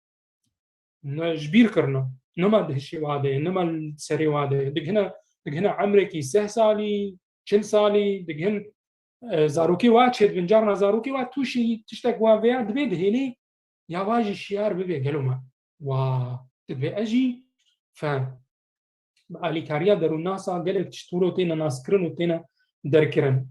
ne ji bîr kirine. Nema di hişê wa de ye, nema li serê wa de ye. Digihine, digihine emrekî sih salî, çil salî, digihin, e, zarokê wa çêdibin. Carna zarokê wa tûşî tiştek wa vêya dibê dihêlê ya wa jî şiyar bibe gelo me. Wa, tu dibê ez jî fe-, bi alîkariya derûnnasa gelek tişt wilo têne naskirin û têne derkirin.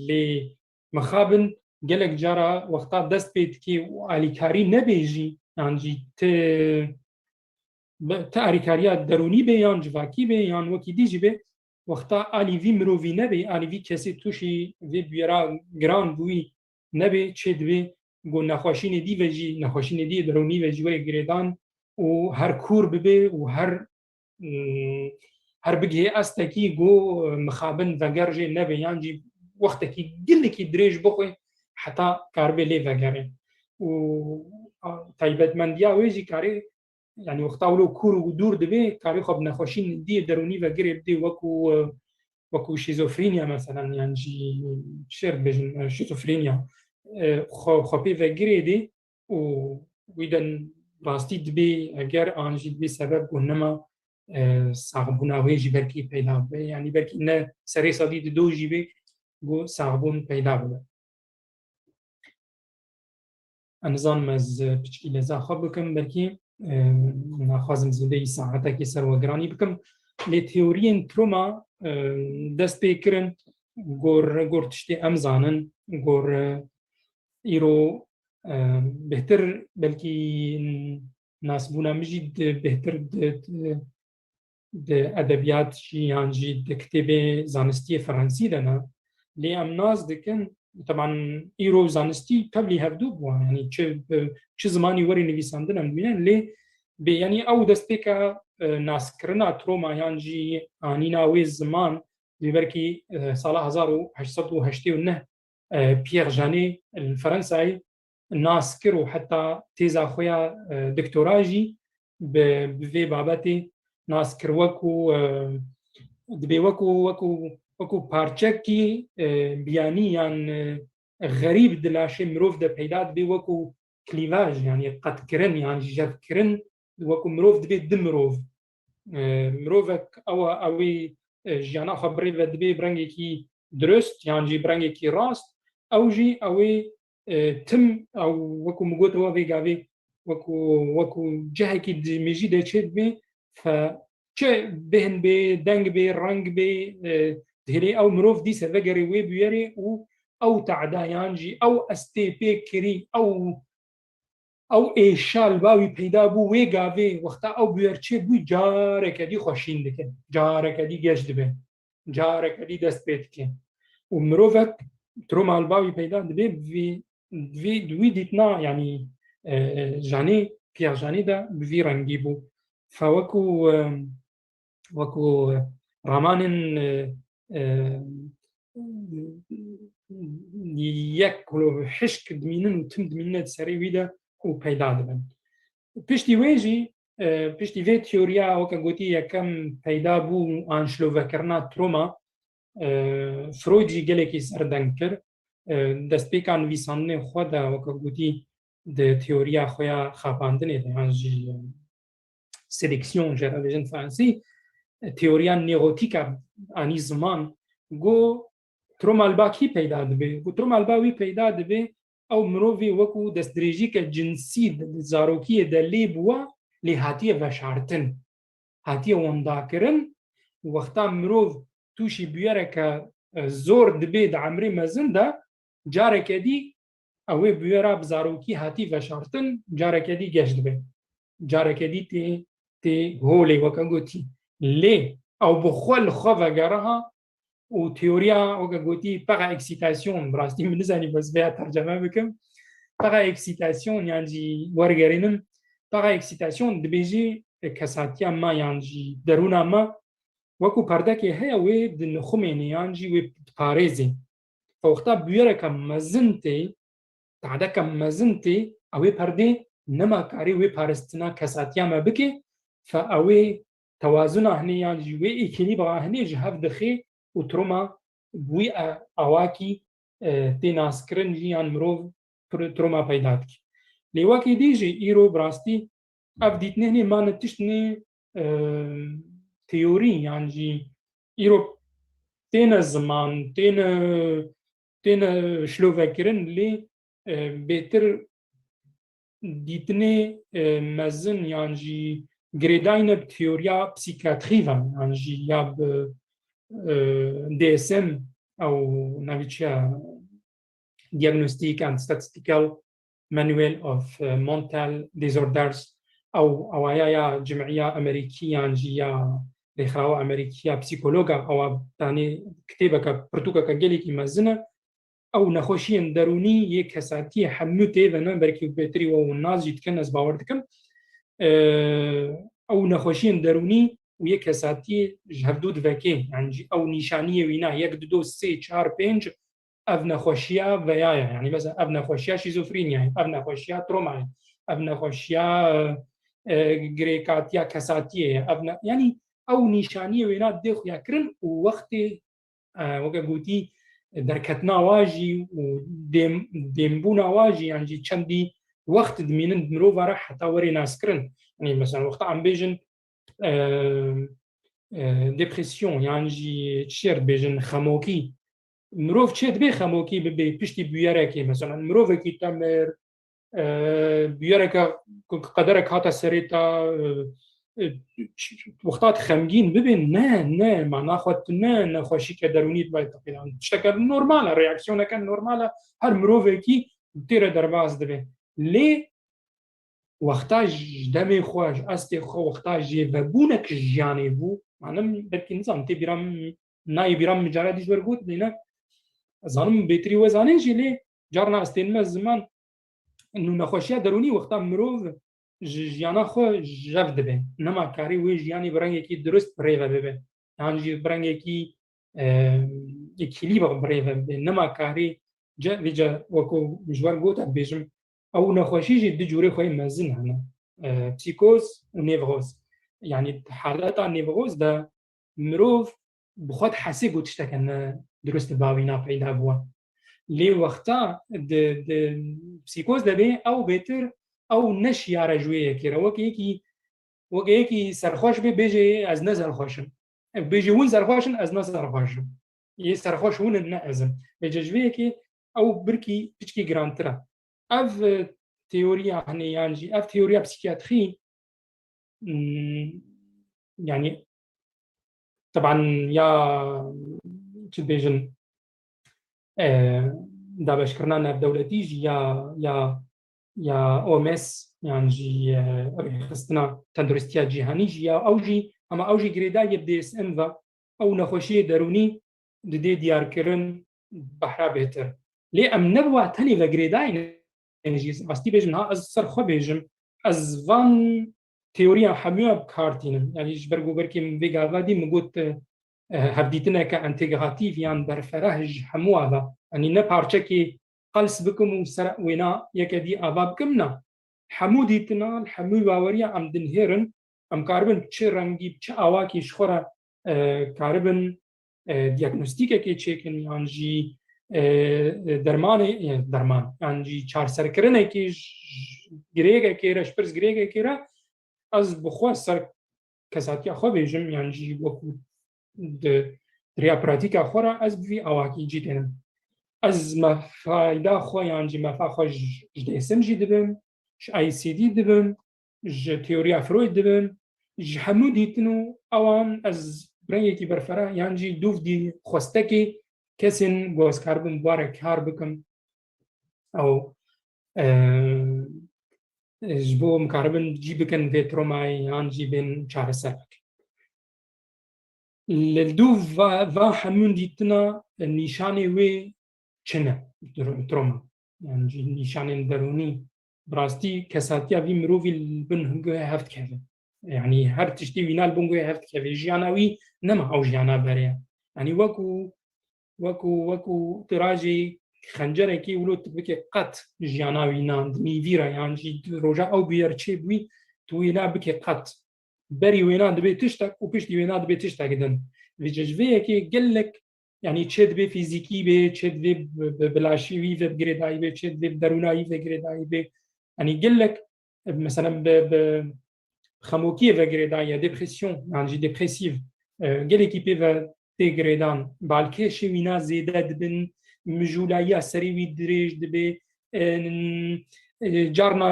Lê mixabin gelek cara wexta dest pê dikê û alîkarî nebê jî, yan jî ti, ti alîkariya derûnî bê yan civakî bê yan wekî dî jî bê, wexta alî vî mirovî nebê, alî vî kesê tûşî vê bûyera giran bûyî nebê, çê dibê ku nexweşînê dî ve jî, nexweşînê dî derûnî ve jî wê girêdan û her kûr bibe û her, mm, her bigihê estekî ku mixabin veger jê nebe yan jî wextekî gelekî dirêj bixwe heta karibe lê vegere. Û, a, taybetmendiya wê jî karê yanî wexta wilo kûr û dûr dibe, karê xwe bi nexweşîn dî derûnî ve girê bidê, wekû, e, wekû şîzofrînya, meselen, yan jî şêr dibêjin, e, şîzofrînya. E, xwe, xwe pê ve girê dê û wî de rastî dibê eger an jî dibê sebeb ku nema, e, saxbûna wê jî belkî peyda bibe. Yanî belkî ne serê sedî di do jî bê ku saxbûn peyda bibe. Ez nizanim ez piçkî leza xwe bikim, belkî, e, naxwazim zêdeyî saetekê ser we giranî bikim. Lê teoriyên troma, e, dest pê kirin, gor, gor tiştê em zanin, gor, e, îro, e, bêhtir belkî nasbûna min jî di, bêhtir di, di, di edebiyat jî yan jî di kitêbê zanistiyê Fransî de ne. Lê em nas dikin, teban îro zanistî tevlî hevdû bû, yanî çi, çi zimanî werî nivîsandin em dibînin, lê bê, yanî ew destpêka, e, naskirina troma yan jî anîna wê ziman, dê belkî, e, sala hezar û heşt sed û heştê û neh, e, Pierre Janet li Fransayê nas kir û heta têza xwe ya, e, doktora jî bi, bi vê babetê nas kir. Wekû, e, dibê wekû, wekû, wekû parçekî, e, biyanî yan, e, xerîb di laşê mirov de peyda dibê, wekû klîvaj, yanî qetkirin yan jî jevkirin, wekû mirov dibê di mirov. E, mirovek ew, ewê, e, jiyana xwe birêve dibê bi rengekî dirust yan jî bi rengekî rast, ew jî ewê, e, tim, ew wekû min got, ew vê gavê wekû, wekû cihekî di mêjî de çêdibê, fe-, çi bêhn bê, deng bê, reng bê, e, dihêlê ew mirov dîse vegerê wê bûyerê û ew tehda yan jî ew estê pê kirî, ew, ew êşa li ba wî peyda bû, wê gavê wexta ew bûyer çê bûyî, careke dî xweşîn dike, careke dî geş dibe, careke dî dest pê dike. Û mirovek troma li ba wî peyda dibe, bi vî, bi vî, di wî dîtina, yanî, e, Janî, Pierre Janî de bi vî rengî bû. Fe wekû, e, wekû ramanên, e, e, yek ku hişk dimînin û tim dimînine di serê wî de û peyda dibin. Piştî wê jî, e, piştî vê teoriya, weke gotî, yekem peyda bû, anşlovekirina troma, e, Freud jî gelekî serdeng kir. E, destpêka nivîsandinê xwe de, weke gotî, di teoriya xwe ya xapandinê de, yan jî, e, séduction, jê re bêjin fransî, teoriya nêrotîk a anî ziman, got, troma li ba kî peyda dibe? Got, troma li ba wî peyda dibe, ew mirovê wekû destdirêjîke cinsî di zarokiyê de lê bûwa, lê hatiye veşartin, hatiye windakirin. Wexta mirov tûşî bûyereke, e, zor dibe di emrê mezin de, careke dî ew ê bûyera bi zarokî hatî veşartin, careke dî geş dibe. Careke dî tê, tê holê, weke gotî. Lê ew bi xwe li xwe vegere ha, û teoriya, weke gotî, para-excitation, bi rastî min nizanî bes vêya terceme bikim. Para-excitation, yan jî wergerînim, para-excitation dibêjî, e, kesatiya me yan jî derûna me wekû perdekê heye, wê dinixumênê yan jî wê diparêzê. Fe wexta bûyereke mezin tê, tadeke mezin tê, ew ê perdê nema karê wê paristina kesatiya me bike, fe ew ê tewazuna hinê yan jî wê îkîlîbra hinê ji hev dixê û troma bi wî, e, awakî, e, tê naskirin jî yan mirov pir-, troma peyda dike. Lê wekî dî jî îro bi rastî ev dîtinê hinê mane tişt nê, e, teorî yan jî îro têne ziman, têne, têne şilovekirin, lê, e, bêtir dîtinê, e, mezin yan jî girêdayî ne bi teoriya psîkiyatrî ve yan jî ya bi, e, D S M ew navî çi ye, Diagnostic and Statistical Manual of, e, Mental Disorders, ew awaya ya cim'iya Amerîkî yan jî ya rêxirawa Amerîkî ya psîkologa, ewa danê kitêbeke, pirtûkeke gelekî mezin e. Ew nexweşiyên derûnî yê kesatiyê hemû tê ve ne, belkî bêtirî we hûn nas jî dikin, ez bawer dikim. E, ew nexweşiyên derûnî û yê kesatiyê ji hevdû divekê, yani jî ew nîşaniyê wîna yek, du, do, sê, çar, pênc, ev nexweşiya veya ye. Yani mesela ev nexweşiya şîzofrîniyayê, ev nexweşiya tromayê, ev nexweşiya, e, girêkatiya kesatiyê ye. Ev ne, yani ew nîşaniyê wêna dê xuya kirin û wextê, e, weke gotî, derketina wa jî û dêm-, dêmbûna wa jî, yan jî çendî wext dimînin di mirova re heta were naskirin. Yani mesela wexta em bêjin, e, e, depresyon, yan jî çi dibêjin, xemokî. Mirov çê dibe xemokî bibe piştî bûyerekê, mesela mirovekî temir, e, bûyereke ku qederek hate serê te, e, e, ç-, ç-, wexta tu xemgîn bibe, ne, ne, ma naxwe tu ne, nexweşîke derûnî dibe teqîdan. Tişteke normal e, reaksiyoneke normal e, her mirovekî tê re derbas dibe. Lê wexta ji demê xwe, ji estê xwe, wexta jêvebûnek ji jiyanê bû, manim belkî nizanim, tê bîra min, nayê bîra min, cara dî ji wer got, lê ne, ez zanim bêtirî we zanê jî, lê carna ez tênime ziman, nû nexweşiya derûnî wexta mirov ji jiyana xwe jev dibe. Nema karê wê jiyanê bi rengekî dirust bi rê ve bibe. Yan jî bi rengekî, e, îkîlîbr bi rê ve bibe. Nema karê ce-, vêce wekû ji wer got, ez dibêjim, ew nexweşî jî du cûrê xwe yê mezin hene. E, psîkoz û nêvroz. Yanî haleta nêvroz de mirov bi xwe dihesê ku tişteke ne dirust di bavîna peyda bûye. Lê wexta di, di psîkoz de bê, ew bêtir, ew ne şiyar e ji wê yekê re. Weke yekî, weke yekî serxweş bê, bêje, "Ez ne serxweş im." Ew bêje, "Hûn serxweş in, ez ne serxweş im." Yê serxweş hûn in, ne ez im. Vêce ji vê yekê ew birkî piçkî girantir e. Ev, e, teoriya, hani, yan jî ev teoriya psîkiyatrî, hmm, yani, teban ya, çi dibêjin, e, dabeşkirina navdewletî jî ya, ya, ya O M S, yan jî, e, Rêxistina Tenduristiya Cîhanî jî ya, ew jî, hema ew jî girêdayî D S M ve, ew nexweşiyê derûnî didê diyarkirin behra bêtir. Lê em ne bi wa tenê ve girêdayî ne jî. Rastî bêjim, ha, ez ser xwe bêjim, ez van teoriya hemûya bi kar tînim. Yanî ji ber ku belkî min vê gava dî min got, e, hevdîtineke entegratîf yan berfereh ji hemû ava. Yanî ne parçekê qels bikim û ser wêna yeke dî ava bikim, na. Hemû dîtina, hemû baweriya em dinihêrin, em karibin bi çi rengî, bi çi awakî ji xwe re, e, karibin, e, diagnostîkekê çêkin, yan jî, e, e, dermanê, e, derman, yan jî çarserkirinekê ji, ji girêkekê re, ji pirs girêkekê re, ez bi xwe ser kesatiya xwe bêjim, yan jî wekû di, di riya pratîka xwe re ez bi vî awakî cî tênim. Ez mefayda xwe yan jî mefa xwe ji, ji D S M jî dibim, ji I C D dibim, ji teoriya Freud dibim, ji hemû dîtin û ewan ez bi rengekî berfereh yan jî dûv dî xwestekê kesên ku ez karibim bi wa re kar bikim. Ew, e, ji bo em karibin cî bikin vê tromayê yan jî bên çareser bikin. Li dû va, va hemûn dîtina nîşanê wê çi ne? Tr-, troma. Yani jî nîşanên derûnî. Bi rastî kesatiya vî mirovî li bin guhê hev dikeve. Yani her tiştî wîna li bin guhê hev dikeve. Jiyana wî nema ew jiyana berê ye. Yani wekû, wekû, wekû tirajê xencerekê wilo tu bike qet jiyana wîna di nîvî re, yan jî di roja ew bûyer çêbûyî, tu wêna bike qet. Berî wêna dibê tiştek û piştî wêna dibê tiştek din. Vêce ji vê yekê gelek, yani çê dibê fîzîkî bê, çê dibê bi, bi, bi laşî wî ve girêdayî bê, çê dibê bi derûna wî ve girêdayî bê. Yani gelek, e, mesela bi, bi xemokiyê ve girêdayî ye, depresyon, yan jî depresîv, e, gelekî pê ve tê girêdan. Balkêşê wîna zêde dibin, mijûlayiya serê wî dirêj dibê, e, e, carna,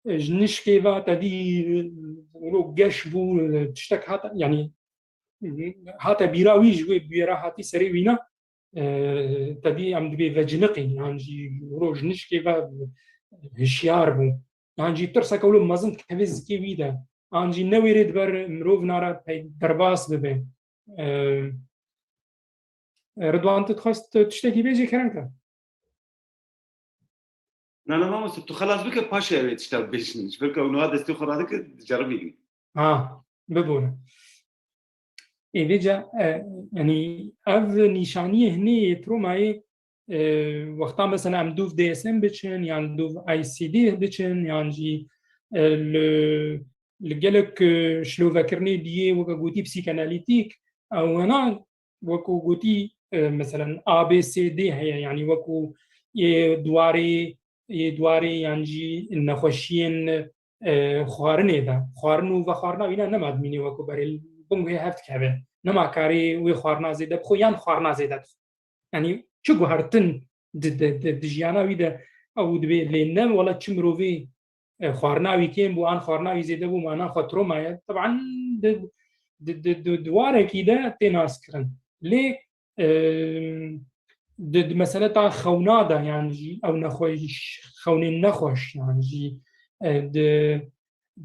e, ji nişkê ve tevî, e, wilo geş bû, e, tiştek hat, yani, hate bîra wî ji wê bûyera hatî serê wîna, e, tevî em dibê veciniqî, yan jî wilo ji nişkê ve hişyar bû. Yan jî tirseke wilo mezin dikeve zikê wî de. Yan jî newêrê di ber mirov nara pey derbas bibe. E, Ridwan, tu dixwest tiştekî bêjî, kerem ke? Na, na, mamoste, tu xelas bike, paşê ew ê tişta bêjin. Ji ber ku ew niha destê xwe radike, diceribînin. Ha, bibûne. Ê, vêca, e, yani, ev nîşaniyê hinê yê tromayê, e, wexta mesela em dûv D S M biçin, yan dûv I C D biçin, yan jî, e, li, li gelek, e, şilovekirinê diyê weke gotî psîkanalîtîk, ew wena wekû gotî, e, meselen A B C D heye, yani wekû yê duwarê, yê duwarê yan jî nexweşiyên, e, xwarinê de. Xwarin û vexwarina wîna nema dimînê wekû berê, li bin guhê hev dikeve. Nema karê wê xwarina zêde bixwe yan xwarina zêde dixwe. Yani çi guhertin di, di, di, di jiyana wî de ew dibê, lê ne wela çi mirovê, e, xwarina wî kêm bû, an xwarina wî zêde bû, mana xwe troma ye. Teban di, di, di, di, di warekî de tê naskirin. Lê, e, di, di meseleta xewna de, yan jî ew nexweş, xewnên nexweş, yan jî, e, di,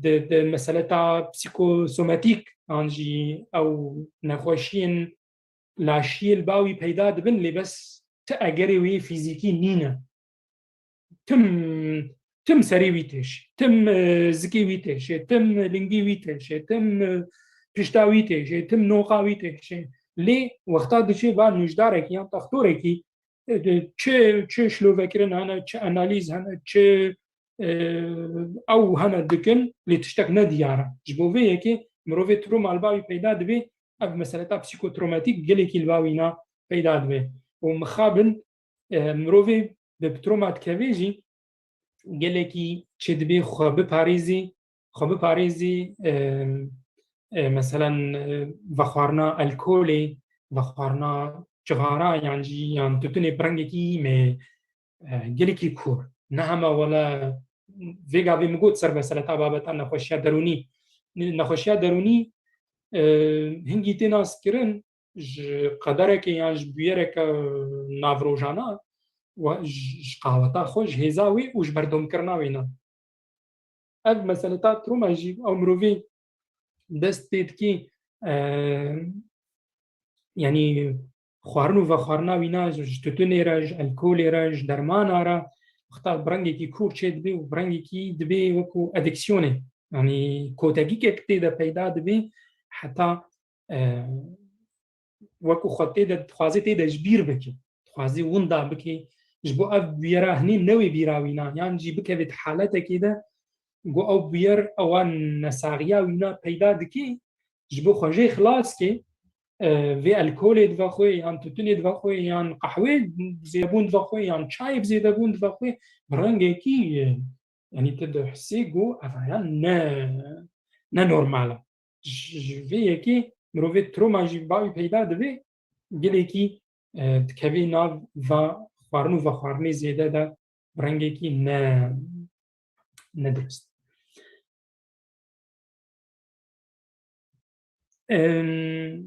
di, di meseleta psîkosomatîk, yan jî ew nexweşiyên laşiyê li ba wî peyda dibin, lê bes ti egerê wê fîzîkî nîne. Tim, tim serê wî têşê, tim, e, zikê wî têşê, tim lingî wî têşê, tim, e, pişta wî têşê, tim noqa wî têşê. Lê wexta diçê va nûjdarekî yan textorekî, e, çi, çi şilovekirin hene, çi analîz hene, çi, e, ew hene dikin, lê tiştek ne diyar e. Ji bo vê yekê mirovê troma li ba wî peyda dibê, ev meseleta psîkotromatîk gelekî li ba wîna peyda dibe. Û mixabin, e, mirovê bi troma dikeve jî gelekî çêdibê xwe biparêzî, xwe biparêzî, e, e, meselen, e, vexwarina alkolê, vexwarina cixara yan jî yan tutunê bi rengekî me, e, gelekî kûr. Ne hema wele vê gavê min got ser meseleta babeta nexweşiya derûnî. Nexweşiya derûnî, e, hingî tê naskirin ji qedereke yan ji bûyereke navrojana, we ji, ji qaweta xwe, ji hêza wê û ji berdomkirina wê ne. Ev meseleta troma jî ew mirovî dest pê dikî, e, yanî xwarin û vexwarina wîna ji, ji tutunê re, ji alkolê re, ji dermana re, wexta bi rengekî kûr çê dibê û bi rengekî dibê wekû adîksiyonê. Yanî kotegîkek tê de peyda dibê, heta, e, wekû xwe tê de, dixwazê tê de ji bîr bike. Dixwazê winda bike. Ji bo ev bûyera hinê newê bîra wîna, yan jî bikeve di haletekê de, ku ew bûyer ewa nesaxiya wîna peyda dike, ji bo xwe jê xilas ke, e, vê alkolê dive xwe, yan tutunê dive xwe, yan qehwê zêdebûn dive xwe, yan çayê bi zêdebûn dive xwe, bi rengekî, e, yanî tu dihsê ku ev haya ne, ne normal e. Ji, ji vê yekê mirovê troma jî ba wî peyda dibe, gelekî, e, dikeve nav va xwarin û vexwarinê zêde de bi rengekî ne, ne dirust. Em,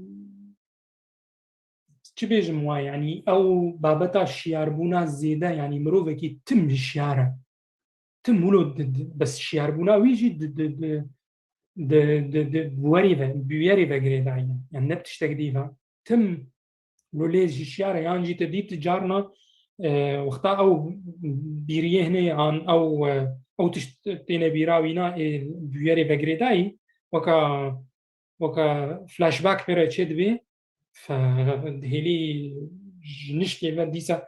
çi bêjim wa, yanî ew babeta şiyarbûna zêde, yanî mirovekî tim hişyar e. Tim wilo di, di, bes şiyarbûna wî jî di, di, di, di, di, di bûyerê ve, bûyerê ve girêdayî ne. Yani ne bi tiştek dî ve. Tim lo lê hişyar e, yan jî te dît carna, e, wexta ew bîriyê hene an ew, e, ew tişt têne bîra wîna ê bûyerê ve girêdayî, weka, weka flashback pê re çê dibê, fe-, dihêlî ji nişkê ve dîsa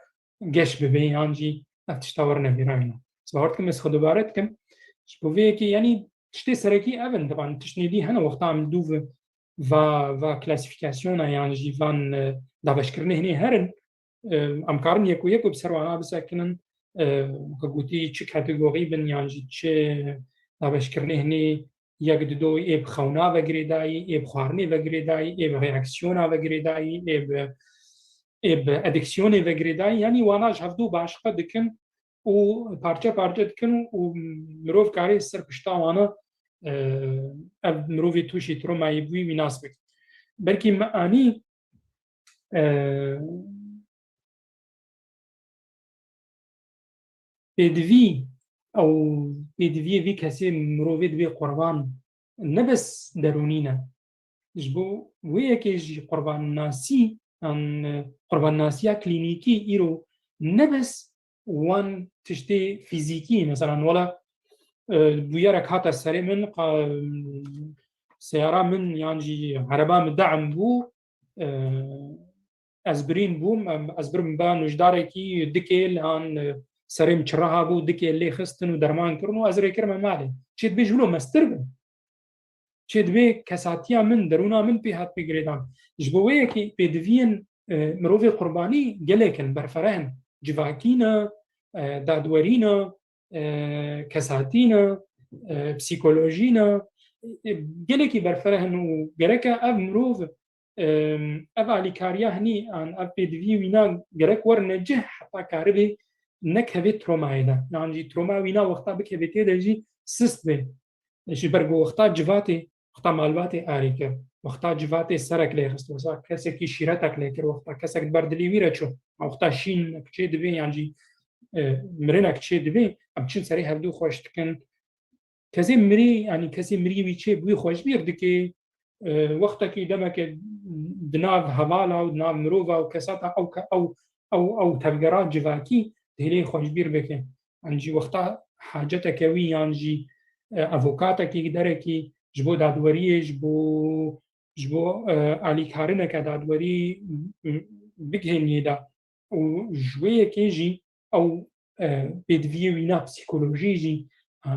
geş bibê yan jî ev tişta werine bîra wîna. Ez bawer dikim ez xwe dubare dikim. Ji bo vê yekê, yanî tiştê serekî ev in. Teban tiştnê dî hene wexta em li dû va, va klasîfîkasyona yan jî van, e, dabeşkirinê hinê herin, e, em karin yek û yek û bi ser wana bisekinin, e, weke gotî çi kategorî bin yan jî çi dabeşkirinê hinê yek dido ê bi xewna ve girêdayî, ê bi xwarinê ve girêdayî, ê bi reaksiyona ve girêdayî, ê bi, ê bi ediksiyonê ve girêdayî. Yanî wana ji hevdû başiqe dikin û parçe parçe dikin û, û mirov karê ser pişta wana, e, ev mirovê tûşî tromayê bûyî wî nas bike. Belkî me anî, e, pêdivî ew pêdiviyê vî kesê mirovê dibê qurban ne bes derûnî ne. Ji bo wê yekê jî qurbannasî, yan, e, qurbannasiya klînîkî îro ne bes wan tiştê fîzîkî, meselan, wela, e, bûyerek hate serê min, qa, seyara min yan jî ereba min de'm bû, e, ez birîn bûm, em, ez birim ba nûjdarekî dikêl an, e, serê min çiraha bû, dikêl lê xistin û derman kirin û ez rê kirime malê. Çê dibê ji wilo mestir bim. Çê dibê kesatiya min, derûna min pê hat pê girêdan. Ji bo wê yekê pêdiviyên, e, mirovê qurbanî gelek in, berfereh in. Civakî ne, e, dadwerî ne, e, kesatî ne, e, psîkolojî ne. E, gelekî berfereh in û gereke ev mirov, e, ev alîkariya hinî an ev pêdiviyê wîna gerek werine cih heta karibê nekevê tromayê de. Yan jî troma wîna wexta bikevê tê de jî sist bê. Ji ber ku wexta civatê, wexta malbatê arê kir, wexta civatê serek lê xist, wexta kesekî şîretek lê kir, wexta kesek di ber dilê wî re çû, wexta şînek çê dibê yan jî, e, mirinek çê dibê, em çin serê hevdû xweş dikin. Kesê mirî, yanî kesê mirî wî çê bi wî xweşbîr dikê, e, wextekî demeke di nav hevala û di nav mirova û kesata ew ke-, ew, ew, ew tevgera civakî dihêlê xweşbîr bike. An jî wexta haceteke wî yan jî, e, avokatekî derekî ji bo dadweriyê, ji bo, ji bo, e, alîkarineke dadwerî, m-, m-, bigihên yê de. Û ji wê yekê jî ew, e, pêdiviyê wîna psîkolojî jî, e,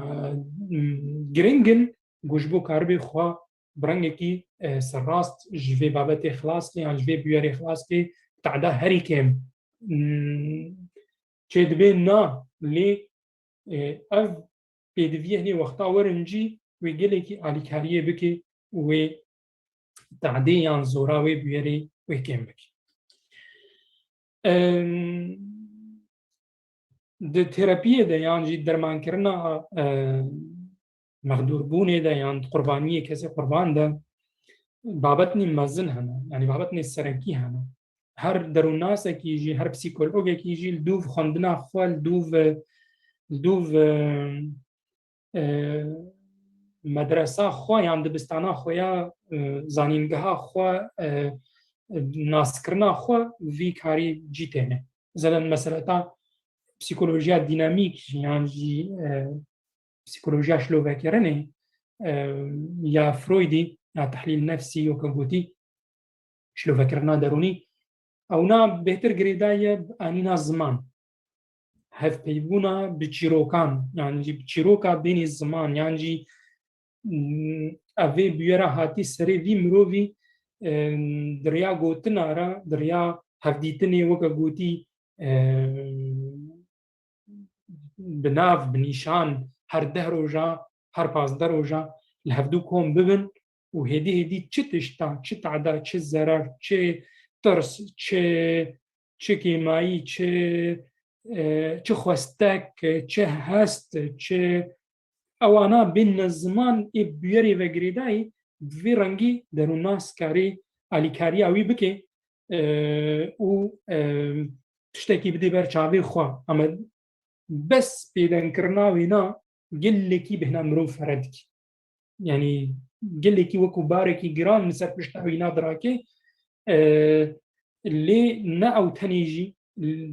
m-, giring in, ku ji bo karibê xwe bi rengekî, e, serrast ji vê babetê xilas kê yan ji vê bûyerê xilas kê, tehda herî kêm, m, çêdibê na lê, e, ev pêdiviyê hinê wexta werin jî wê gelekî alîkariyê bike û wê tadê yan zora wê bûyerê wê kêm bike. Em, di terapiyê de yan jî dermankirina, e, mexdûrbûnê de yan di qurbaniyê kesê qurban de babetnî mezin hene, yanî babetnê serekî hene. Her derûnnasekî jî, her psîkologekî jî li dûv xwendina xwe, li dûv, li dûv, e, e, medresa xwe yan dibistana xwe ya, e, zanîngeha xwe, e, naskirina xwe vî karî cî têne. Zeden meseleta psîkolojiya dînamîk yan jî, e, psîkolojiya şilovekirinê, e, ya Freudî, ya tehlîl nefsî, weke gotî, şilovekirina derûnî, ewna bêhtir girêdaye bi anîna ziman. Hevpeybûna bi çîrokan, yan jî bi çîroka bênî ziman, yan jî, mm, ev vê bûyera hatî serê vî mirovî, e, di riya gotina re, di riya hevdîtinê weke gotî, e, bi nav, bi nîşan, her deh roja, her pazdeh roja li hevdû kom bibin û hêdî hêdî çi tişta, çi tada, çi zerar, çi tirs, çi, çi kêmayî, çi, e, çi xwestek, çi hest, çi ewana bên ne ziman ê bûyerê ve girêdayî, bi vî rengî derûnnas karê alîkariya wî bike, e, û, e, tiştekî bidê ber çavê xwe. Ama bes pêdenkirina wêna gelekî bêhna mirov fere dikî. yanî gelekî wekû barekî giran li ser pişta wî nadirake. E, lê ne ew tenê jî,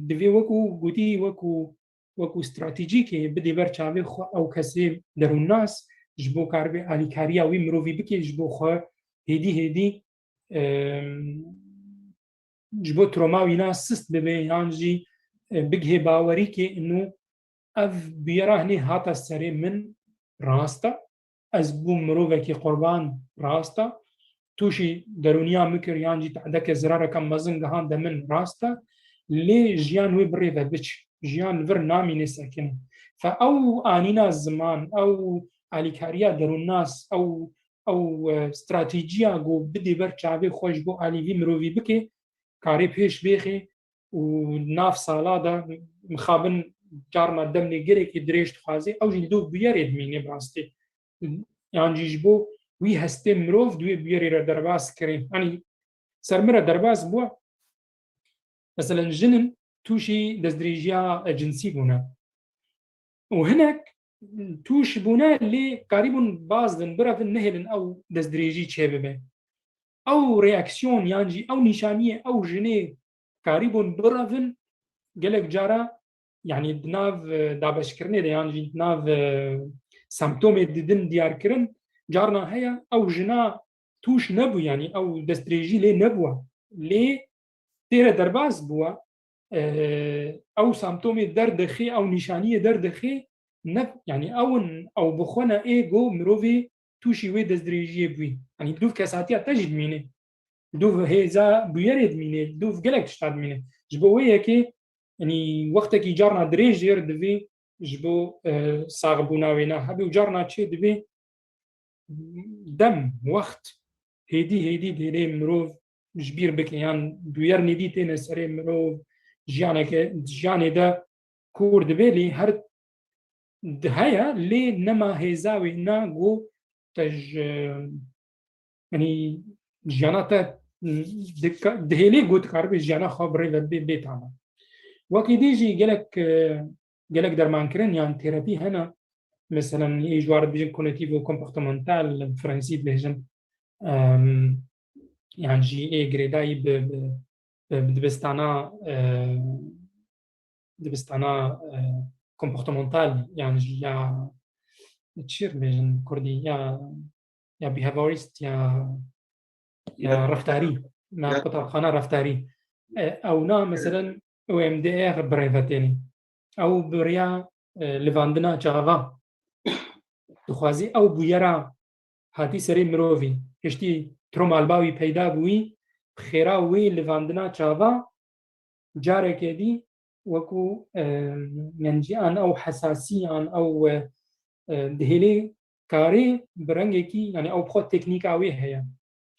divê wekû gotî, wekû, wekû stratejîkê bidê ber çavê xwe ew kesê derûnnas, ji bo karibê alîkariya wî mirovî bike, ji bo xwe hêdî hêdî, e, ji bo troma wîna sist bibe, yan jî, e, bigihê bawerîkê inu ev bûyera hinê hata serê min rast e. Ez bûm mirovekî qurban, rast e. Tûşî derûniya min kir yan jî tehdeke zirareke mezin gihande min, rast e. Lê jiyan wê bi rê ve biç. Jiyan vir namîne sekinê. Fe ew anîna ziman, ew alîkariya derûnnas, ew, ew, e, stratejîya ku bidê ber çavê xwe ji bo alî vî mirovî bike, karê pêş bêxê û nav sala de mixabin carna demê gelekî dirêj dixwaze, ew jî li dûv bûyerê dimîne bi rastî. Yan jî ji bo wî hestê mirov di wê bûyerê re derbas kirê. Yanî ser min re derbas bû. Meselen, jin in tûşî destdirêjiya cinsî bûne. Û hinek tûş bûne, lê karîbûn bazdin, birevin, nehêlin ew destdirêjî çêbibe. Ew reaksiyon yan jî ew nîşaniyê ew jinê karîbûn birevin, gelek cara, yanî di nav, e, dabeşkirinê de yan jî di nav, e, semptomê didin diyar kirin, carna heye ew jina tûş nebû, yanî ew destdirêjî lê nebûwa. Lê tê re derbas bûwa, e, ew semptomê derdixê, ew nîşaniyê derdixê, ne, yanî ew in, ew bi xwe ne ê ku mirovê tûşî wê destdirêjiyê bûyî. Yanî dûv kesatiya te jî dimîne. Dûv hêza bûyerê dimîne, dûv gelek tişta dimîne. Ji bo wê yekê, yanî wextekî carna dirêj jêr divê ji bo, e, saxbûna wê ne hebe û carna çê divê dem, wext hêdî hêdî dêrê mirov ji bîr bike, yan bûyer nêdî têne serê mirov, jiyaneke, jiyanê de kûr dibe, lê her di heye, lê nema hêza wê na ku te ji, yanî jiyana te dika-, dihêlê ku dikaribê jiyana xwe bi rê ve bê, bê tama. Wekî dî jî gelek, e, gelek dermankirin yan terapî hene, meselen, ê ji wan re dibêjin cognitivo comportemental, li fransî dibêjin, em, yan jî ê girêdayî bi, bi, bi dibistana, e, dibistana, e, comportemental, yan jî ya, çi dibêjin kurdî, ya, ya behaviorist, ya, ya Ya. reftarî, me Ya. qutabxana reftarî. E, ew na, meselen, O M D R bi rê ve têne. Ew bi rêya, e, livandina çava. Dixwazî ew bûyera hatî serê mirovî, hiştî troma li ba wî peyda bûyî, xêra wê livandina çava careke dî wekû, e, yan jî an ew hesasî, an ew, e, e, dihêlê karê bi rengekî, yanî ew bi xwe teknîka wê heye.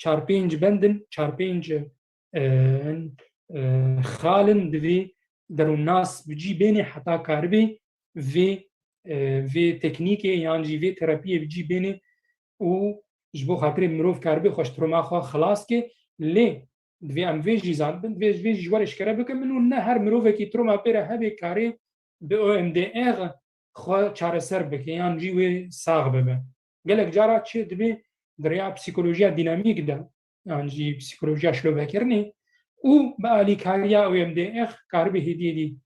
Çar pênc bend in, çar pênc, e, e, xal in, divê derûnnas bi cî bêne heta karibê vê, e, vê teknîkê yan jî vê terapiyê bi cî bêne û ji bo xatirê mirov karibe xwe ji troma xwe xilas ke. Lê divê em vê jî zanibin, divê vê jî ji we re eşkere bikim, min û ne her mirovekî troma pê re hebe karê bi O M D R xwe çareser bike yan jî wê sax bibe. Gelek cara çi dibe di rêya psîkolojiya dînamîk de yan jî psîkolojiya şilovekirinê û bi alîkariya O M D R karibe hêdî hêdî.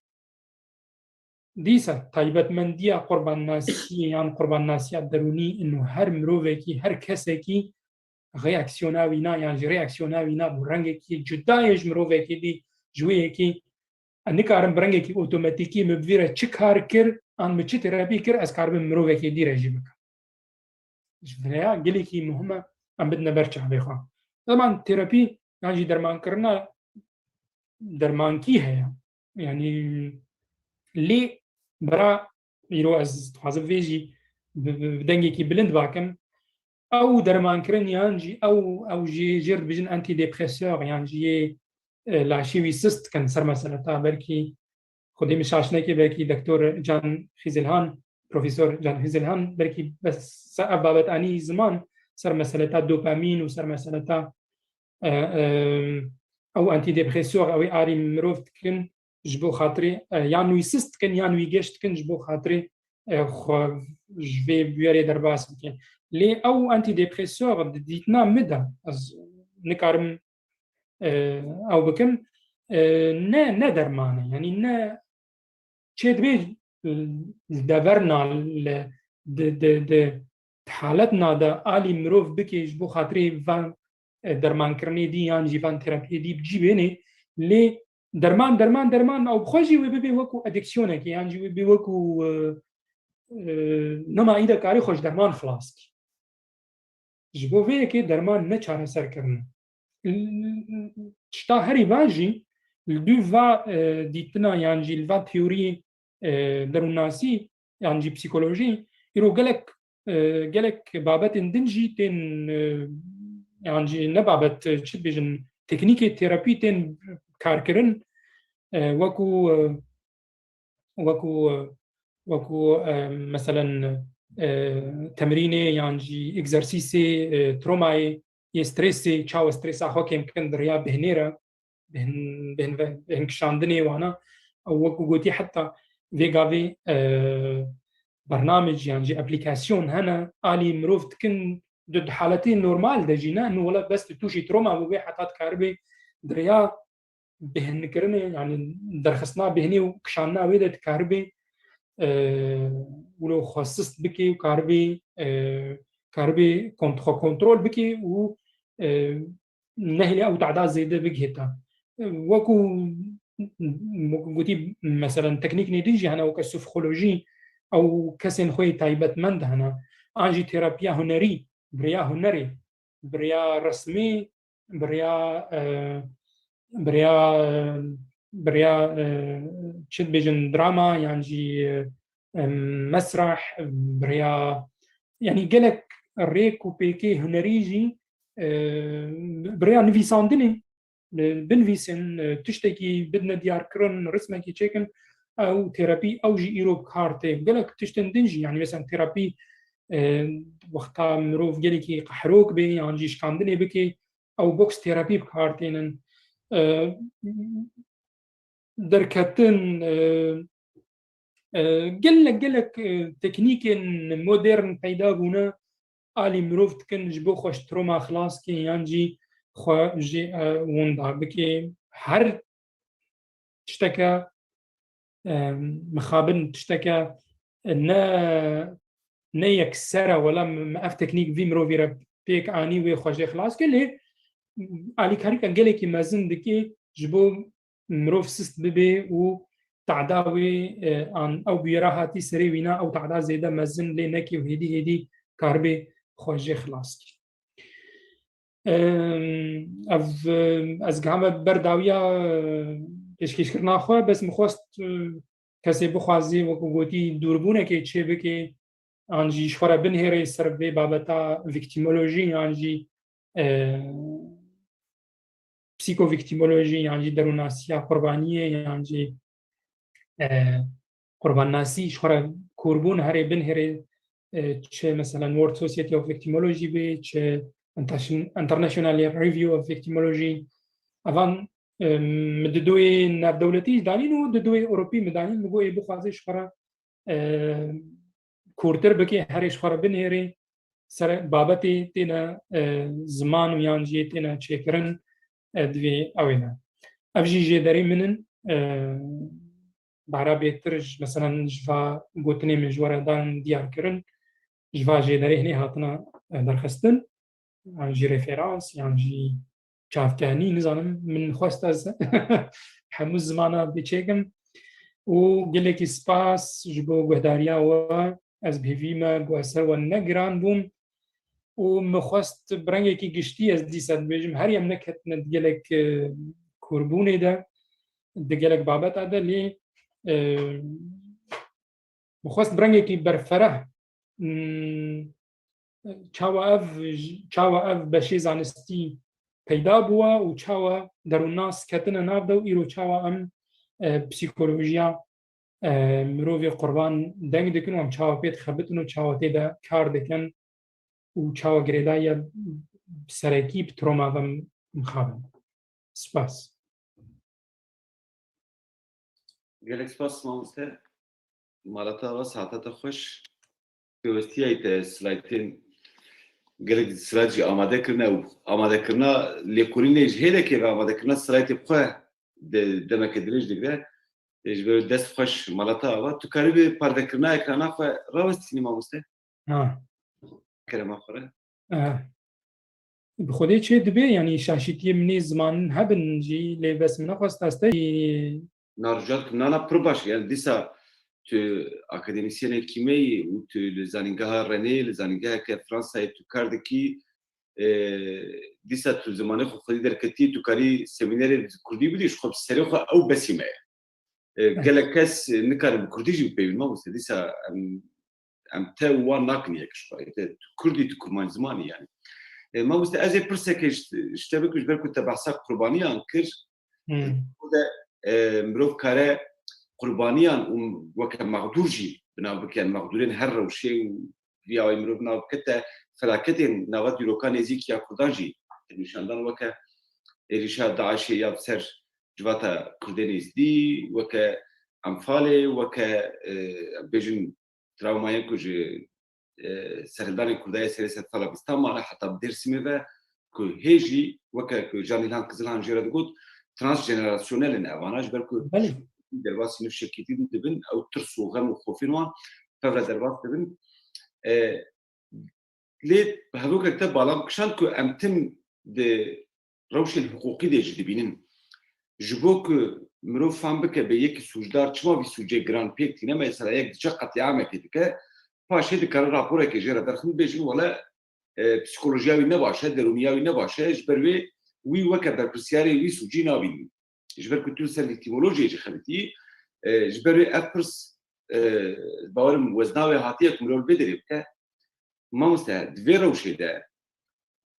Dîsa taybetmendiya qurbannasiyê yan qurbannasiya derûnî ino her mirovekî, her kesekî reaksiyona wî na yan jî reaksiyona wî na bi rengekî cuda ye ji mirovekî dî, ji wê yekê ez nikarim bi rengekî otomatîkî min bi vî re çi kar kir, an min çi terapî kir, ez karibim mirovekî dî re jî bikim. Ji vê ya gelekî muhim e, em bidine ber çavê xwe. Zeman terapî yan jî dermankirina dermankî heye. Yanî lê bira îro ez dixwazim vê jî bi, bi, bi dengekî bilind bakim. Ew dermankirin yan jî ew, ew jî jêr dibêjin antidépresseur yan jî yê, e, laşê wî sist dikin ser meseleta belkî Xwedê min şaş neke, belkî Doktor Can Xîzilhan, Profesor Can Xîzilhan, belkî bes ev babet anî ziman ser meseleta dopamîn û ser meseleta, e, e, ew antîdepresîyon ew ê arî mirov dikin ji bo xatirê, e, yan wî sist dikin yan wî geş dikin ji bo xatirê, e, xwe ji vê bûyerê derbas bikin. Lê ew antîdepresor di dîtina min de, ez nikarim, e, ew bikim, e, ne, ne derman e. Yanî ne çê dibê, e, li deverna, li, di, di, di, di haletna de alî mirov bikê ji bo xatirê van, e, dermankirinê dî yan jî van terapiyê dî bi cî bênê. Lê derman, derman, derman, ew bi xwe jî wê bibê wekû adîksiyonekê yan jî wê bibê wekû, e, e, nema î de karê xwe ji derman xilas kî. Ji bo vê yekê derman ne çareser kirin. Tişta herî va jî li dû va, e, dîtina yan jî li va teoriyê, e, derûnnasî yan jî psîkolojî îro gelek, e, gelek babetên din jî tên, e, yan jî ne babet, e, çi dibêjin, teknîkê terapî tên karkirin, e, wekû, e, wekû, wekû, e, meselen, e, temrînê yan jî egzersîsê, e, tromayê, yê stresê, çawa stresa xwe kêm bikin di riya bêhnê re, bêhn-, bêhn-, bêhnkişandinê wana. Ew wekû gotî heta vê gavê, e, bernamij yan jî aplîkasyon hene, alî mirov dikin di, di haletê normal de jî ne, nu wela bes tu tûşî troma bûbê heta dikaribê di riya bêhnkirinê, yanî derxistina bêhnê û kişandina wê de dikaribê, e, wilo xwe sist bikê û karibê, e, karibê kont-, xwe kontrol bikê û, e, nehêlê ew tehda zêde bigihêta. E, wekû, wekû gotî, meselen, teknîkên din jî hene, weke sofrolojî, ew kesên xwe yê taybetmend hene, an jî terapiya hunerî, bi riya hunerê, bi riya resmî, bi riya, e, bi riya, e, bi riya, e, çi dibêjin, drama yan jî, e, mesrah, bi riya, yanî gelek rêk û pêkê hunerî jî, e, bi riya nivîsandinê, e, binivîsin, e, tiştekî bidine diyarkirin, rismekî çêkin, ew terapî, ew jî îro bi kar tê. Gelek tiştên din jî, yanî mesela terapî, e, wexta mirov gelekî qehrok bê yan jî şikandinê bikê, ew box terapî bi kar tênin. E, derketin, e, e, gelek, gelek, e, teknîkên modern peyda bûne, alî mirov dikin ji bo xwe ji troma xilas kê yan jî xwe ji, e, winda bikê. Her tişteke, e, mixabin, tişteke ne, ne yekser e, wela me, me ev teknîk vî mirovî re pêk anî, wê xwe jê xilas kir, lê alîkarîka gelekî mezin dikê ji bo mirov sist bibe û tehda wê, e, an ew bûyera hatî serê wîna, ew tehda zêde mezin lê nekê û hêdî hêdî karibe xwe jê xilas kir. Em, ev, em, ez gihame ber dawiya, e, pêşkêşkirina xwe, bes min xwest, e, kesê bixwazê, wekû gotî, dûrbûnekê çêbike, an jî ji xwe re binihêre ser vê babeta vîktîmolojî, yan jî, e, psîkovîktîmolojî, yan jî derûnnasiya qurbaniyê, yan jî, e, qurbannasî, ji xwe re kûrbûn herê binihêre, e, çi, meselen, World Society of Victimology be, çi Interna-, International Review of Victimology. Evan, e, min di doyê navdewletî jî danîn û di doyê Ewropî min danîn, min got, ê bixwaze ji xwe re, e, kûrtir bike, herê ji xwe re binihêre, ser babetê têne, e, ziman û yan jî têne çêkirin, e, divê ew ê ne. Ev jî jêderê min in, e, bara bêtir ji, meselen, ji va gotinê min ji we re dan diyar kirin, ji va jêderê hinê hatine, e, derxistin, yan jî referans, yan jî çavkanî, nizanim, min xwest ez hemû zimana bê çêkim. Û gelekî spas ji bo guhdariya we. Ez bi hêvî me ku ez ser we ne giran bûm. Û min xwest bi rengekî giştî ez dîsa dibêjim, her yem neketine di gelek, e, kûrbûnê de, di gelek babeta de, lê, e, min xwest bi rengekî berfereh, mm, çawa ev, çawa ev beşê zanistî peyda bûwa û çawa derûnnas ketine nav de û îro çawa em, e, psîkolojiya, e, mirovê qurban deng dikin û em çawa pê dixebitin û çawa tê de kar dikin û çawa girêdayiya serekî bi troma ve mixabin. Spas. Gelek spas mamoste. Mala te ava, saeta te xweş. Pêwestiyayî te slaytên Gelek slide jî amade kirine û amadekirina lêkolînê ji hêlekê ve amadekirina slaytê bi xwe de demeke dirêj digire. Ê, ji ber dest xweş mala te ava. Tu karî bi parvekirina ekrana xwe rawestînî mamoste? Ha. Kerema xwe re. Eh, bi xwedê çê dibe, yanî şaşîtiyê min ê zimanin hebin jî, lê bes min nexwest astê jî. Na rica dikim, na na pir baş, yani dîsa tu akademîsyenekî me yî û tu li zanîngeha Renê, li zanîngeheke Fransayê tu kar dikî, e, dîsa tu zimanê xwe xwedî derketî, tu karî semînerê kurdî bidî, ji xwe bi serê xwe ew besî me ye. E, gelek kes nikarin bi kurdî jî bipeyvin, mamoste, dîsa em, em te û wan nakin yek ji xwe. Te, tu kurdî, tu kurmanc zimanî yani. E, mamoste, ez ê pirsekê ji, ji te bikim, ji ber ku te behsa qurbaniyan kir. Hmm. Burada, e, mirov kare qurbaniyan û weke mexdûr jî bi nav bike, mexdûrên her rewşê û vî awayî mirov nav bike, te felaketên nava dîroka nêzîk ya kurdan jî nîşandan, weke êrîşa DAIŞê ya bi ser civata kurdên êzdî, weke Enfalê, weke, e, em bêjin travmayên ku ji, e, serhildanên Kurdayê serê sedsala bîstan mane heta bi Dêrsimê ve, ku hê jî weke ku Jan Îlhan Kizilhan jê re digot, transjenerasyonel in evana, ji ber ku Belê. Derbasî nifşekî din dibin, ew tirs û xem û xofên wan pevre derbas dibin. E, lê hevokek te balam kişand ku em tim di rewşên hiqûqî de jî dibînin. Ji bo ku mirov fam bike bê yekî sûcdar çima vî sûcê giran pêk tîne, mesela yek diçe qetlîamekê dike, paşê dikare raporekê jê re derxin, bêjin wele, e, psîkolojiya wî ne baş e, derûniya wî ne baş e, ji ber wê wî weke berpirsiyarê wî sûcî nabînin. Ji ber ku tu li ser vîktîmolojiyê jî xebitî, e, ji ber wê ev pirs, e, bawerim wezna wê hatiye ku mirov li vê derê bike. Mamoste, di vê rewşê de,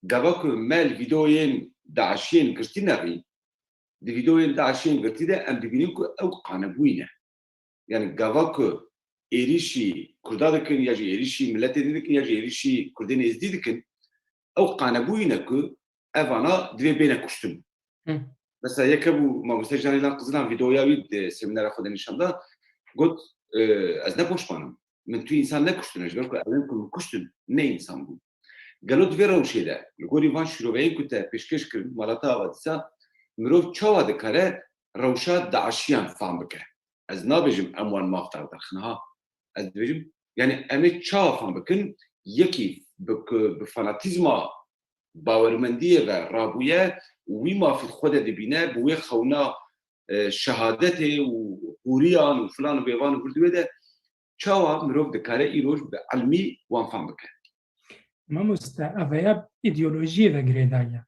gava ku me li vîdeoyên DAIŞiyên girtî nerî, di vîdeoyên DAIŞiyên girtî de em dibînin ku ew qanebûyî ne. Yani gava ku êrîşî Kurda dikin, ya jî êrîşî miletê din dikin, ya jî êrîşî Kurdên Êzdî dikin, ew qanebûyî ne ku evana divê bêne kuştin. Hı. Mesela yeke bû mamoste Jan Îlhan Qizilan vîdeoya wî di semînera xwe de nîşan da, got, e, ez ne poşman im. Min tu însan nekuştine, ji ber ku ew ên ku min kuştin ne însan bûn. Gelo di vê rewşê de, li gorî van şîroveyên ku te pêşkêş kirin, mala te ava dîsa, mirov çawa dikare rewşa DAIŞiyan fam bike? Ez nabêjim em wan maf derdixin, ha. Ez dibêjim, yani em ê çawa fam bikin? Yekî bi, bi fanatîzma bawermendiyê ve rabûye û wî mafî xwe de dibîne, bi wê xewna, e, şehadetê û hûriyan û filan û bêvan û vir di wê de çawa mirov dikare îroj bi ilmî wan fam bike? Mamoste, ev ya îdeolojiyê ve girêdayî ye.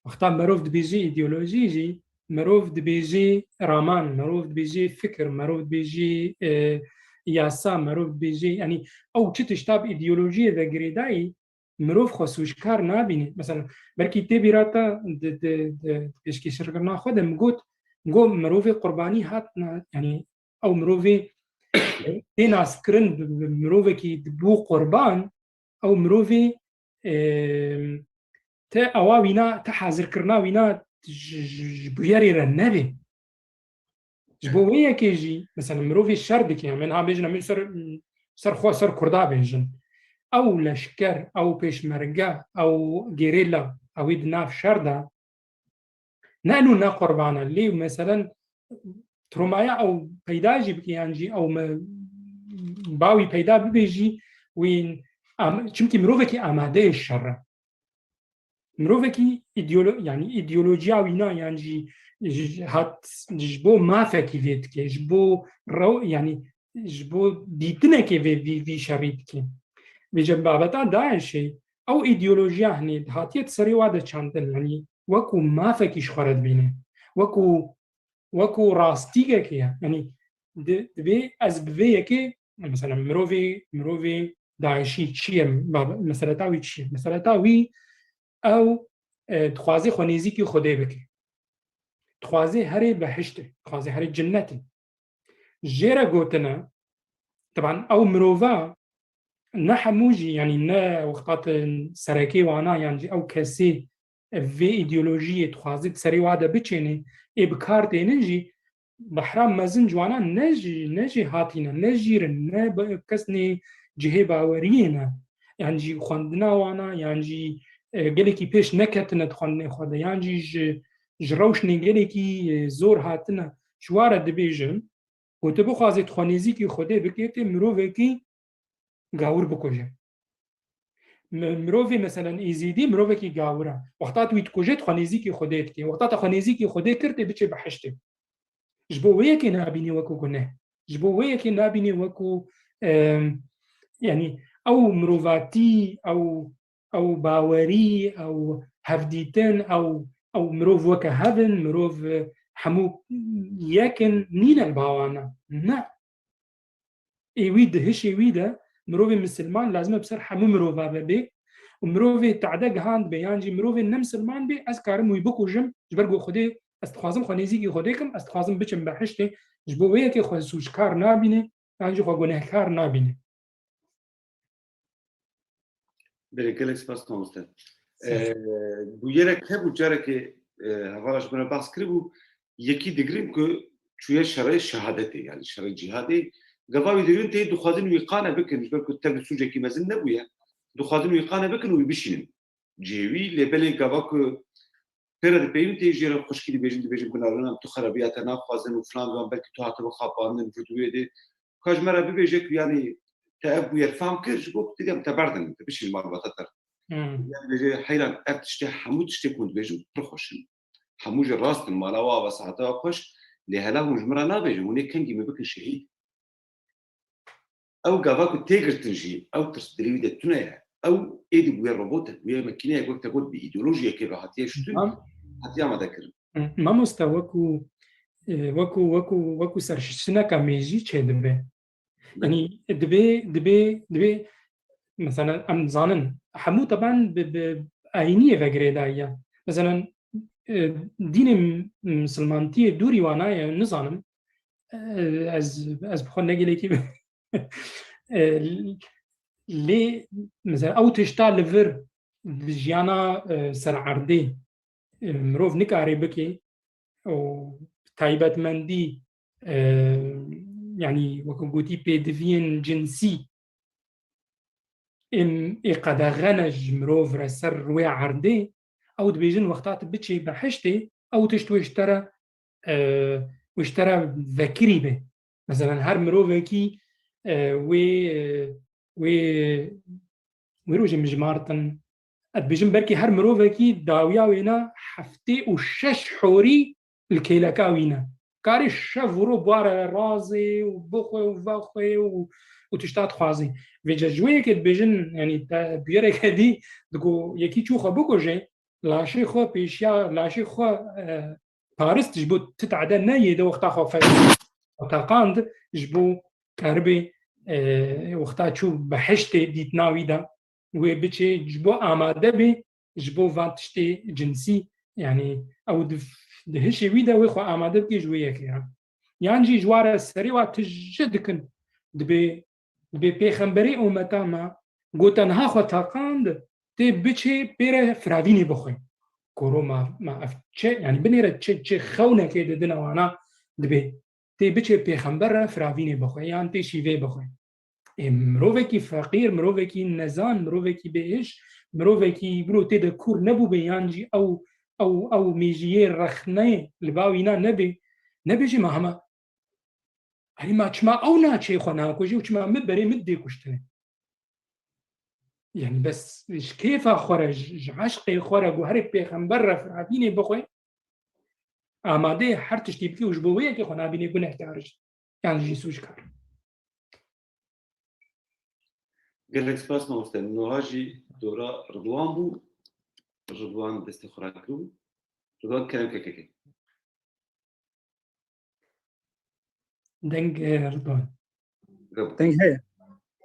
Wexta mirov dibêjî îdeolojî jî, mirov dibêjî raman, mirov dibêjî fikir, mirov dibêjî, e, yasa, mirov dibêjî, yanî ew çi tişta bi îdeolojiyê ve girêdayî, mirov xwe sûckar nabîne. Mesela, belkî tê bîra te di, di, di, di pêşkêşkirina xwe de min got, min got mirovê qurbanî hat na-, yanî ew mirovê tê naskirin bi, bi mirovekî dibû qurban, ew mirovê, e, te ewa wîna, te hazirkirina wîna ji, ji, ji bûyerê re nebe. Ji bo wê yekê jî, mesela mirovê şer dike, em ên ha bêjin, em ên ser, ser xwe, ser Kurda bêjin. Ew leşker, ew pêşmerge, ew gerîla, ew ê di nav şer de, ne eno ne qurban e. Lê meselen trawmaya ew peyda jî bike, yan jî ew me, bawî peyda bibe jî, wî am-, çimkî mirovekî amadeyê şer e. Mirovekî îdeolo-, yanî îdeolojiya wîna yan jî ji, hat, ji bo mafekî vê dike, ji bo rew-, yanî ji bo dîtinekê vê, vî, vî şerî dike. Vêce babeta DAIŞê, ew îdeolojiya hinê hatiye di serê wa de çandin, yanî wekû mafekî ji xwe re dibîne, wekû, wekû rastîgekê ye. Yanî di, divê ez bi vê yekê, mesela mirovê, mirovê DAIŞî çi ye, bab-, meseleta wî çi ye? Meseleta wî ew, e, dixwaze xwe nêzîkî Xwedê bike. Dixwaze herê behiştê, dixwaze herê cinnetê. Jê re gotine, teban ew mirova ne hemû jî, yanî ne wexta tu serekê wana yan jî ew kesê vê îdeolojiyê dixwaze di serê wa de biçêne, ê bi kar tênin jî, behra mezin ji wana ne jî, ne jêhatî ne, ne jîr in, ne ba-, kes nê cihê baweriyê ne. yan jî xwendina wana, yan jî, e, gelekî pêş neketine di xwendinê xwe de, yan jî ji, ji rewşnê gelekî, e, zor hatine, ji wa re dibêjin, ku tu bixwazî tu xwe nêzîkî Xwedê bikê, tê mirovekî gawir bikuje. Mi-, mirovê, meselen, Êzîdî mirovekî gawir e. Wexta tu wî dikuje, tu xwe nêzîkî Xwedê dikê. Wexta te xwe nêzîkî Xwedê kir, tê biçê bihiştê. Ji bo wê yekê nabînî wekû guneh. Ji bo wê yekê nabînî wekû, em, yanî ew mirovatî, ew, ew bawerî, ew hevdîtin, ew, ew mirov weke hev in, mirov, e, hemû yek in, nîne li ba wan e. Ne. Ê wî di hişê wî de mirovê misilman lazim e bi ser hemû mirova ve bê û mirovê tade gihand be yan jî mirovê ne misilman bê, ez karim wî bikujim, ji ber ku Xwedê, ez dixwazim xwe nêzîkî Xwedê kim, ez dixwazim biçim behiştê, ji bo wê yekê xwe sûckar nabîne yan jî xwe gunehkar nabîne. Belê, gelek spas mamoste. Sağ ol. Ee, bûyerek hebû, carekê, e, hevala ji min re behs kiribû, yekî digirin ku çûye şerê şehadetê, yani şerê cîhadê. Gava wî digirin tê dixwazin wî qane bikin, ji ber ku tev sûcekî mezin nebûye. Dixwazin wî qane bikin û wî bişînin cihê wî, lê belê gava ku pê re dipeyivin tê jê re xwişkî dibêjin, dibêjin, "Gunarînan, tu xerabiya te naxwazin û filan, filan, belkî tu hatibe xapandin, vurdûyê dê." Ka ji me re bibêje ku, yanî, te ev bûyer fam kir, ji bo ku tu dem te berdin, te bişîn malbata te. Hmm. Yan bêje, heyran, ev tiştê, hemû tiştê ku hûn dibêjin pir xweş in. Hemû jî rast in, mala we ava, seheta we xweş, lê hela hûn ji min re nabêjin, hûn ê kengî min bikin şehîd. Ew gava ku tê girtin jî, ew tirs dilê wî de tune ye. Ew êdî bûye robotek, bûye makîneyek, wek te got, bi îdeolojiyekê ve hatiye şûtin, Tamam. hatiye amadekirin. Mamoste, wekû, e, wekû, wekû, wekû serşiştineka mêjî çêdibe. Belê. Yanî dibê, dibê, dibê, mesela, em zanin, hemû teban bi, bi ayîniyê ve girêdayî ye. Mesela, e, dînê m-, misilmantiyê dûrî wana ye, nizanim. E, ez, ez bi xwe ne gelekî bi-, e, lê, mesela, ew tişta li vir di jiyana, e, ser erdê, e, mirov nikare bike û taybetmendî, e, yanî wekî gotî pêdiviyên cinsî ên ê qedexe ne ji mirov re ser rûyê erdê, ew dibêjin wexta tu biçê behiştê, ew tişt wê ji te re, e, wê ji te re vekirî be. Mesela her mirovekî, e, wê, e, wê, wê rojê min jimartin, ez dibêjim belkî her mirovekî dawiya wêna heftê û şeş horî li kêleka wî ne. Karê şev û ro bware razê û bixwe û vexwe û, û tişta dixwazî. Vêca ji wê yekê dibêjin, yanî te bûyereke dî digo yekî çû xwe bikuje, laşê xwe pêşiya, laşê xwe, e, parist ji bo ti tade neyê de wexta xwe fe-, teqand ji bo keribê, e, wexta çû behiştê dîtina wî de wê biçê ji bo amade bê ji bo van tiştê cinsî, yanî ew di, di hişê wî de wê xwe amade bikê ji wê yekê re. Yan jî ji wa re serê wa tije dikin, dibê, dibê pêxemberê umeta me got tenha xwe teqand, tê biçê pê re firavînê bixwe. Koro ma, ma ev çi, yanî binêre çi, çi xewnekê didine wana, dibê tê biçê pêxember re firavînê bixwe, yan tê şîvê bixwe. Ê, mirovekî feqîr, mirovekî nezan, mirovekî bêhiş, mirovekî wilo tê de kûr nebûbe, yan jî ew, ew, ew mêjiyê rexneyê li ba wîna nebe, nebêje ma hema, herî ma çima ew naçê xwe nakujê û çima min berê min dê kuştinê. Yanî bes ji kêfa xwe re, ji, ji eşqê xwe re ku herê pêxember re firavînê bixwe, amade her tiştî bikî û ji bo wê yekê xwe nabînê gunehkar jî. Yan jî sûckar. Gelek spas mamoste. Niha jî dora Ridwan bû. Ridwan destê xwe rakiribû. Ridwan kerem kekeke. Deng, e, Ridwan. Deng heye.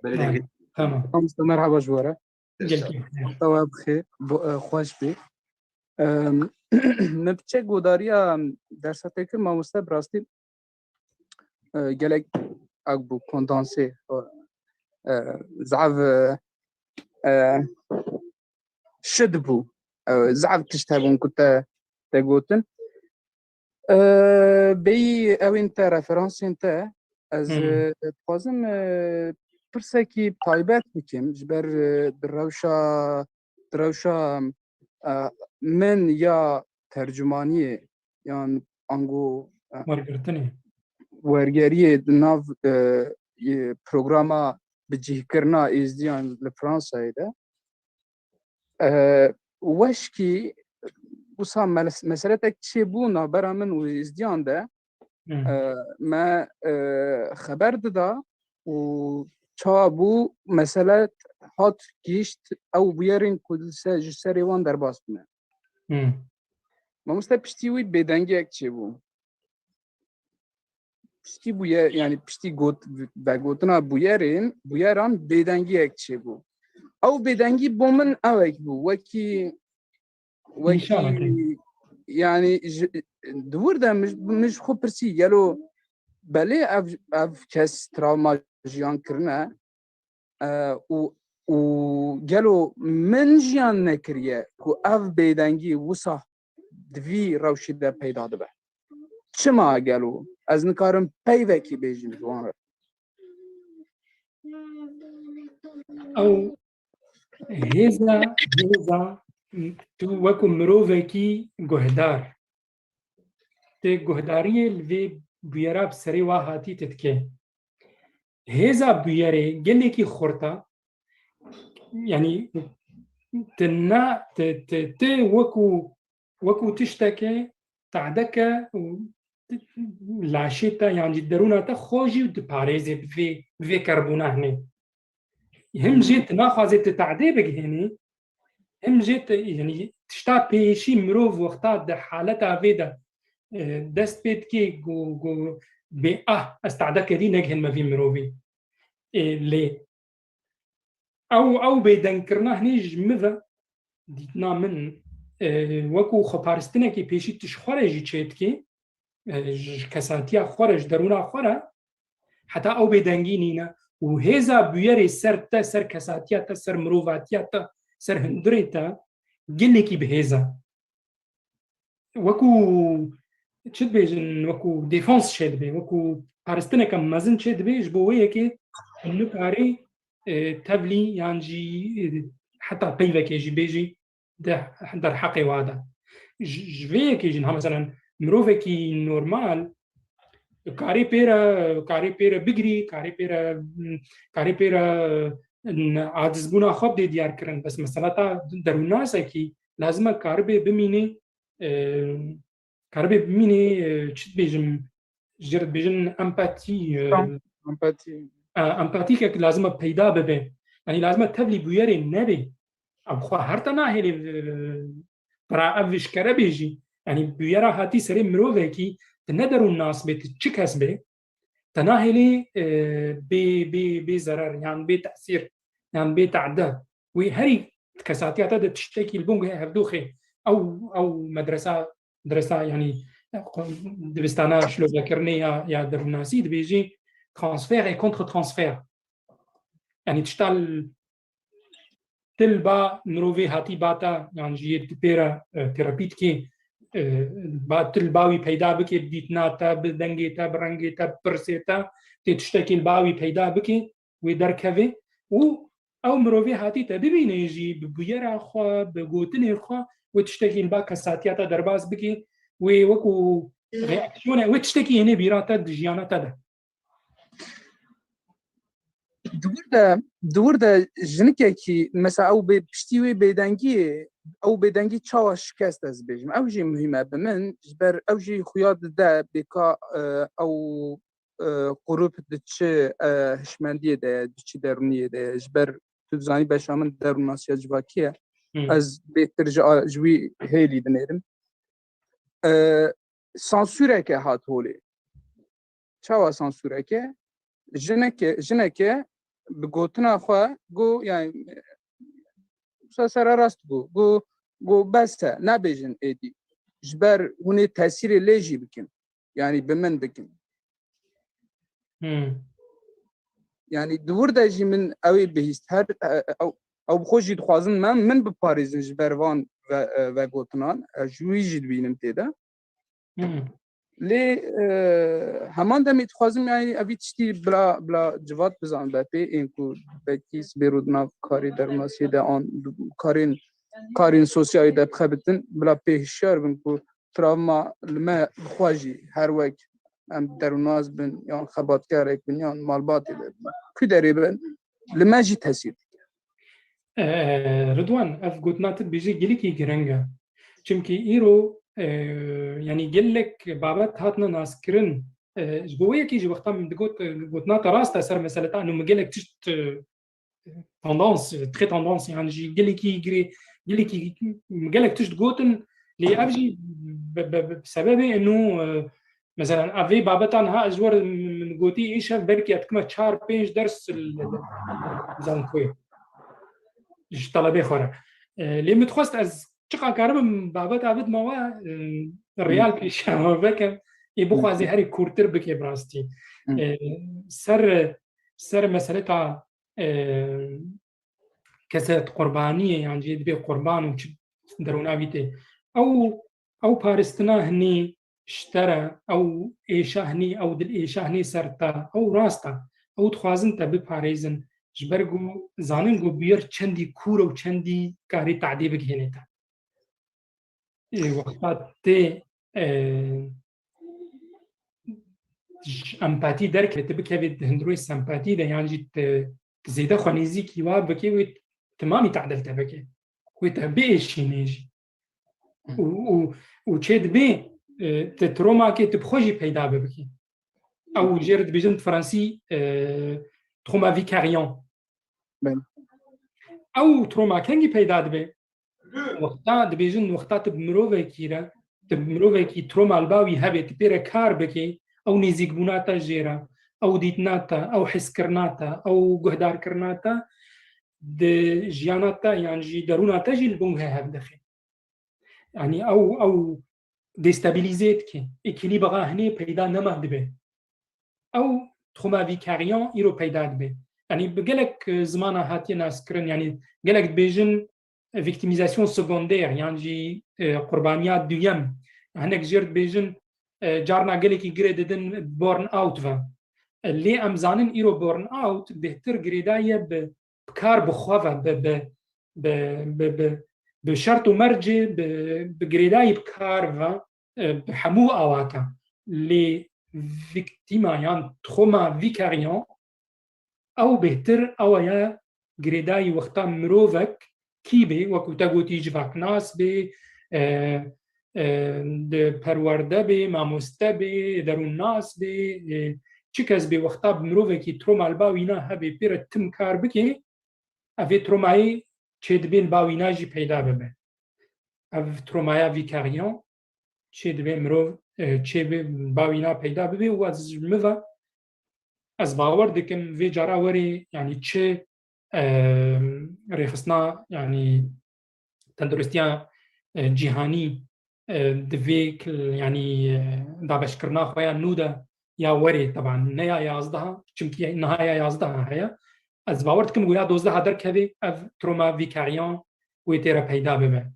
Belê, deng heye. Tamam. Mamoste, merhaba ji we re. Gelkî. Wexta we bixêr, bo-, e, xweş bê. Em, min piçek godariya dersa te kir, mamoste, bi rastî, e, gelek ak bû, kondansê, e, zaf, e, e, şid bû. E, zaf tişt hebûn ku te, te gotin. E, bêyî ewên te, referansên te, ez, Hmm. e, dixwazim, e, pirsekî taybet bikim, ji ber, e, di rewşa, di rewşa, e, min ya tercumaniyê yan ango, e, Wergirtinê. wergeriyê di nav, e, yê programa bicihkirina Êzdiyan li Fransayê de. E, weşkî wisa mes-, meseletek çêbû navbera min û Êzdiyan de, Hı. e, me, e, xeber dida û çawa bû mesele hat gihîşt ew bûyerên ku li ser, ji serê wan derbas bûne. Hı. Mamoste piştî wî bêdengiyek çêbû. Piştî bûye, yani piştî got, vegotina bûyerên, bûyeran bêdengiyek çêbû. Ew bêdengî bo min ewek bû, wekî, wekî, Nîşanekî. Yani ji, di wir de min, min ji xwe pirsî, gelo belê ev, ev kes travma jiyan kirine, e, û, û gelo min jiyan nekiriye ku ev bêdengî wisa di vî rewşê de peyda dibe? Çima gelo? Ez nikarim peyvekî bêjim ji wan re. Ew hêza, hêza tu wekû mirovekî guhdar. Tê guhdariyê li vê bûyera bi serê wa hatî tu dikê. Hêza bûyerê gelekî xurt e. Yani tu na, tu, tu, tu wekû, wekû tişteke tadeke û laşê te yan jî derûna te xwe jî diparêzê bi vê, bi vê kerbûna hinê. Him jê tu naxwazê tu tadê bigihênî, him jê tu, yani tişta pêşî mirov wexta di haleta vê de, e, dest pê dikê ku, ku bê ah, ez tadeke dî negihênme vî mirovî. E, lê ew, ew bêdengkirina hinê ji min ve dîtina min, e, wekû xweparistinekê pêşî tu ji xwe re jî çêdikî, e, ji kesatiya xwe re, ji derûna xwe re, heta ew bêdengî nîne û hêza bûyerê ser te, ser kesatiya te, ser mirovatiya te, ser hundirê te gelekî bi hêz e. Wekû çi dibêjin, wekû defans çêdibe, wekû paristineke mezin çêdibe, ji bo wê yekê nikarî, e, tevlî yan jî, e, heta peyvekê jî bêjî de, derheqê wa de. Ji, ji vê yekê jî niha, meselen, mirovekî normal karê pê re, karê pê re bigirî, karê pê re, karê pê re, n-, acizbûna xwe bidê diyar kirin. Bes mesela ta derûnnasekî lazim e karibê bimînê, e, karibê bimînê, e, çi dibêjim, ji dibêjin empatî, e, Tam, empatî. e, empatîkek lazim e peyda bibe. Yani lazim e tevlî bûyerê nebe. Ev xwe her te nahêlê, e, pira ev vişkere bêjî. Yani bûyera hatî serê mirovekî, tu ne derûnnas bê, tu çi kes bê, te nahêlê, e, bê, bê, bê zerer, yan bê tesîr, yan bê tade. Wî herî kesatiya te de tiştekî li bo hevdoxê. Ew, ew medresa, diresa, yani, dibistana şilovekirinê ya, ya derûnnasî dibêjî transfer et contre-transfer. Yani tişta l-, tu li ba mirovê hatî ba te, yan jî yê tu pê re, e, terapî dikê, e, ba tu li ba wî peyda bikê, bi dîtina te, bi dengê te, bi rengê te, bi pirsê te, tê tiştekê li ba wî peyda bikê, wê derkeve û ew mirovê hatî te bibîne jî bi bûyera xwe, bi gotinê xwe, wê tiştekî li ba kesatiya te derbas bikê, wê wekû reaksiyone, wê tiştekî hênê bîra te di jiyana te de. Di wir de, di wir de jinikekî, mesela ew bê, piştî wê bêdengiyê, ew bêdengî çawa şikest ez bêjim? Ew jî muhîm e bi min, ji ber ew jî xuya dide bêka, e, ew, e, grup di çi, e, hişmendiyê de ye, di çi derûniyê de ye. Ji ber tu dizanî beşa min derûnnasiya civakî ye. Hı. Ez bêtir ji a-, ji wî hêlî dinêrim. E, sansûreke hat holê. Çawa sansûreke? Jineke, jineke bi gotina xwe got, yani, wisa sererast got, got, got bes e, nebêjin êdî. Ji ber hûn ê tesîrê lê jî bikin. Yani bi min bikin. Hmm. Yani di wir de jî min ew ê bihîst. Her, e, e, ew, ew bi xwe jî dixwazin me, min biparêzin ji ber van ve, e, vegotinan. Ez ji wî jî dibînim tê de. Hmm. Lê, e, heman demê dixwazim, yani, evî tiştî bila, bila civat bizanibe pê, ên ku belkî sibê rû di nav karê dernasiyê de an karên, karên sosyalê de bixebitin, bila pê hişyar bin ku travma li me bi xwe jî her wek em derûnas bin, yan xebatkarek bin, yan malbatê de bin, ku derê bin, li me jî tesîr dike. E, Ridwan, ev gotina tu dibêjî gelekî giring e. Çimkî îro, e, yanî gelek babet hatine naskirin. E, ji bo wê yekê jî wexta min digot, e, gotina te rast e ser meseleta, anu min gelek tişt, e, tendans, très tendance, yani jî gelekî girê, gelekî, gelek tişt gotin, lê ev jî be, be, be, sebebê eno, e, mesela, ev vê babeta niha ez ji we re min gotî, îşev belkî ez dikime çar pênc ders li, li, li zankoyê ji telebê xwe re. E, lê min dixwest ez çiqa karibim babeta bidime we, e, real pêşiya we vekim, ê bixwazê herî kûrtir bike bi rastî. Hı. E, ser, ser meseleta, e, kesê qurbaniyê yan jî dibê qurban û çi derûna wî tê. Ew, ew paristina hinî ji te re, ew êşa hinî, ew dil êşa hinî ser te, ew rast e. Ew dixwazin te biparêzin. Ji ber ku zanin ku bûyer çendî kûr û çendî karî tadê bigihêne te. Ê, wexta tê, e, ji empatî derkeve, tu bikevê di hundirê sempatî de, yan jî tu, tu zêde xwe nêzîkî wa bikê, wê timamî tadil te bike. Wê te biêşînê jî. Û, û, û çê dibê, e, tu tromakê tu bi xwe jî peyda bibikî. Ew jê re dibêjin bi fransî, e, trauma vicariant. Belê. Ew trauma kengî peyda dibe? Wexta dibêjin, wexta tu bi mirovekî re, tu bi mirovekî trauma li ba wî hebe, tu pê re kar bikî, ew nêzîkbûna te jê re, ew dîtina te, ew hizkirina te, ew guhdarkirina te, di jiyana te yan jî derûna te jî li bin we hev dixê. Yanî ew, ew destabilize dike. Ekîlîbra hinê peyda nema dibe. Ew trauma vicariant îro peyda dibe. Yanî bi gelek, e, zimana hatiye naskirin. Yanî gelek dibêjin, e, victimisation secondaire, yan jî, e, qurbaniya duyem. Hinek jê re dibêjin, e, carna gelekî girê didin burn out ve. E, lê em zanin îro burn out bêhtir girêdaye bi, bi kar bi xwe ve, bi, bi, bi, bi, bi, bi şert û mercê, bi, bi girêdayî bi kar ve, e, bi hemû awaka. Lê vîktîma yan trauma vicariant, ew bêhtir ew ye girêdayî wexta mirovek kî bê, wekû te gotî civaknas bê, e, e, di perwerde bê, mamoste bê, derûnnas bê, e, çi kes bê wexta bi mirovekî trauma li ba wîna hebe pê re tim kar bike, ev ê tromayê çê dibê li ba wîna jî peyda bibe. Ev tromaya vicariant çê dibê mirov, e, çê bi ba wîna peyda bibe û ez ji min ve ez bawer dikim vê cara werê, yanî çi, e, rêxistina, yanî tenduristiya, e, cîhanî, e, di vê kil-, yanî, e, dabeşkirina xwe ya nû de ya werê, teban ne ya yazdeha, çimkî niha ya yazdeha heye. Ez bawer dikim ku ya dozdeha derkevê ev trauma vicariant wê tê re peyda bibe.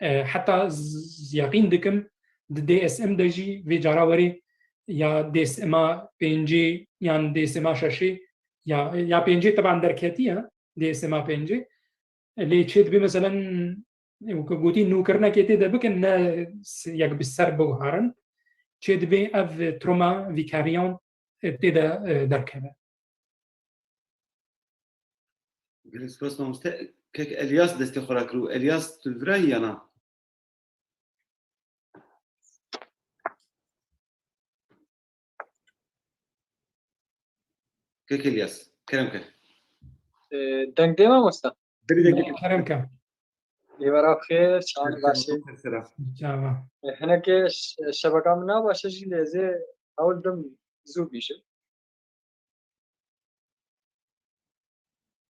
E, heta z-, z-, yeqîn dikim di D S M de jî vê cara werê ya D S M a pêncê yan D S M a şeşê ya, ya pêncê teban derketiye D S M a pêncê. Lê çê dibê, meselen, weke gotî, nûkirinekê tê de bikin, ne s-, yek bi ser biguherin. Çê dibê ev trauma vicariant, e, tê de, e, derkeve. Gelek spas mamoste. Kek Elyas destê xwe rakir û Elyas tu li vir î ya na? Kek Elyas, kerem ke. Ee, deng dê mamoste? Dirî de kek. Kerem ke. Êvara xêr, çawan başê. Çawa. Ee, hinekê ş-, şebeka min na baş e jî lê ez ê hewl dim zû bîjim.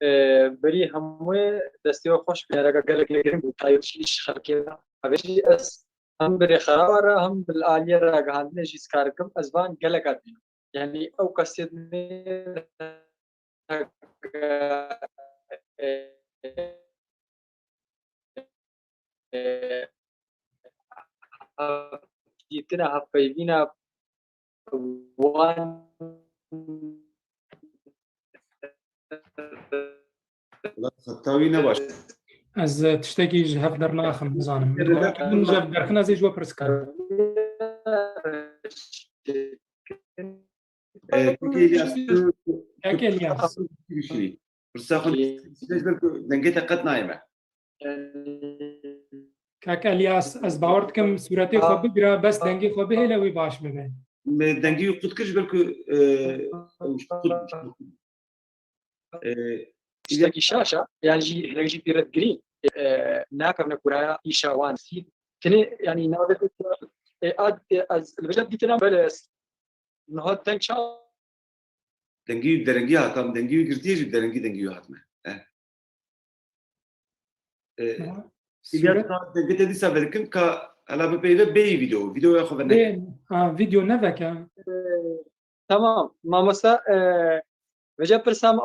Ee, berî hemûyê destê we xweş be, gereka gelek lê giring bû, taybet jî îş xelkê re. Ev jî ez hem bi rêxera re hem bi aliyê ragihandinê jî ez kar dikim, ez van geleka dînim. Yanî ew kesê dinê, e, e, hevdîtina, hevpeyvîna wan Wela xeta wî ne baş. Ez, e, tiştekî ji hev dernaxim, nizanim. Min ji hev derxin, ez ê ji we pirs kirim. E, Kek Elyas, tu, tu Kek Elyas. Pirsa xwe ji ber ku dengê te qet nayê me. Kek Elyas, ez bawer dikim sûretê xwe bigire, bes dengê xwe bihêle wê baş bibe. Me dengê wî qut kir ji ber ku, e, ew ji qut bû. E, Tiştekî şaş e, yani jî, hinek jî pîret girî, e, nakevne kuraya îşa wan sî. Tenê, yani navê, e, ad, e, ez li vêca dîtina bele niha deng ça Dengî derengî hata, dengî wî girtiye jî derengî dengî wî hatime. E. E, Ha, Îlyas sûret- ka dengê te dîsa vedikim ka ela bipeyve bêyî vîdeo. Vîdeoya xwe veneke. Bê, ha, vîdeo neveke. Tamam, mamosta, e, vêca pirsa me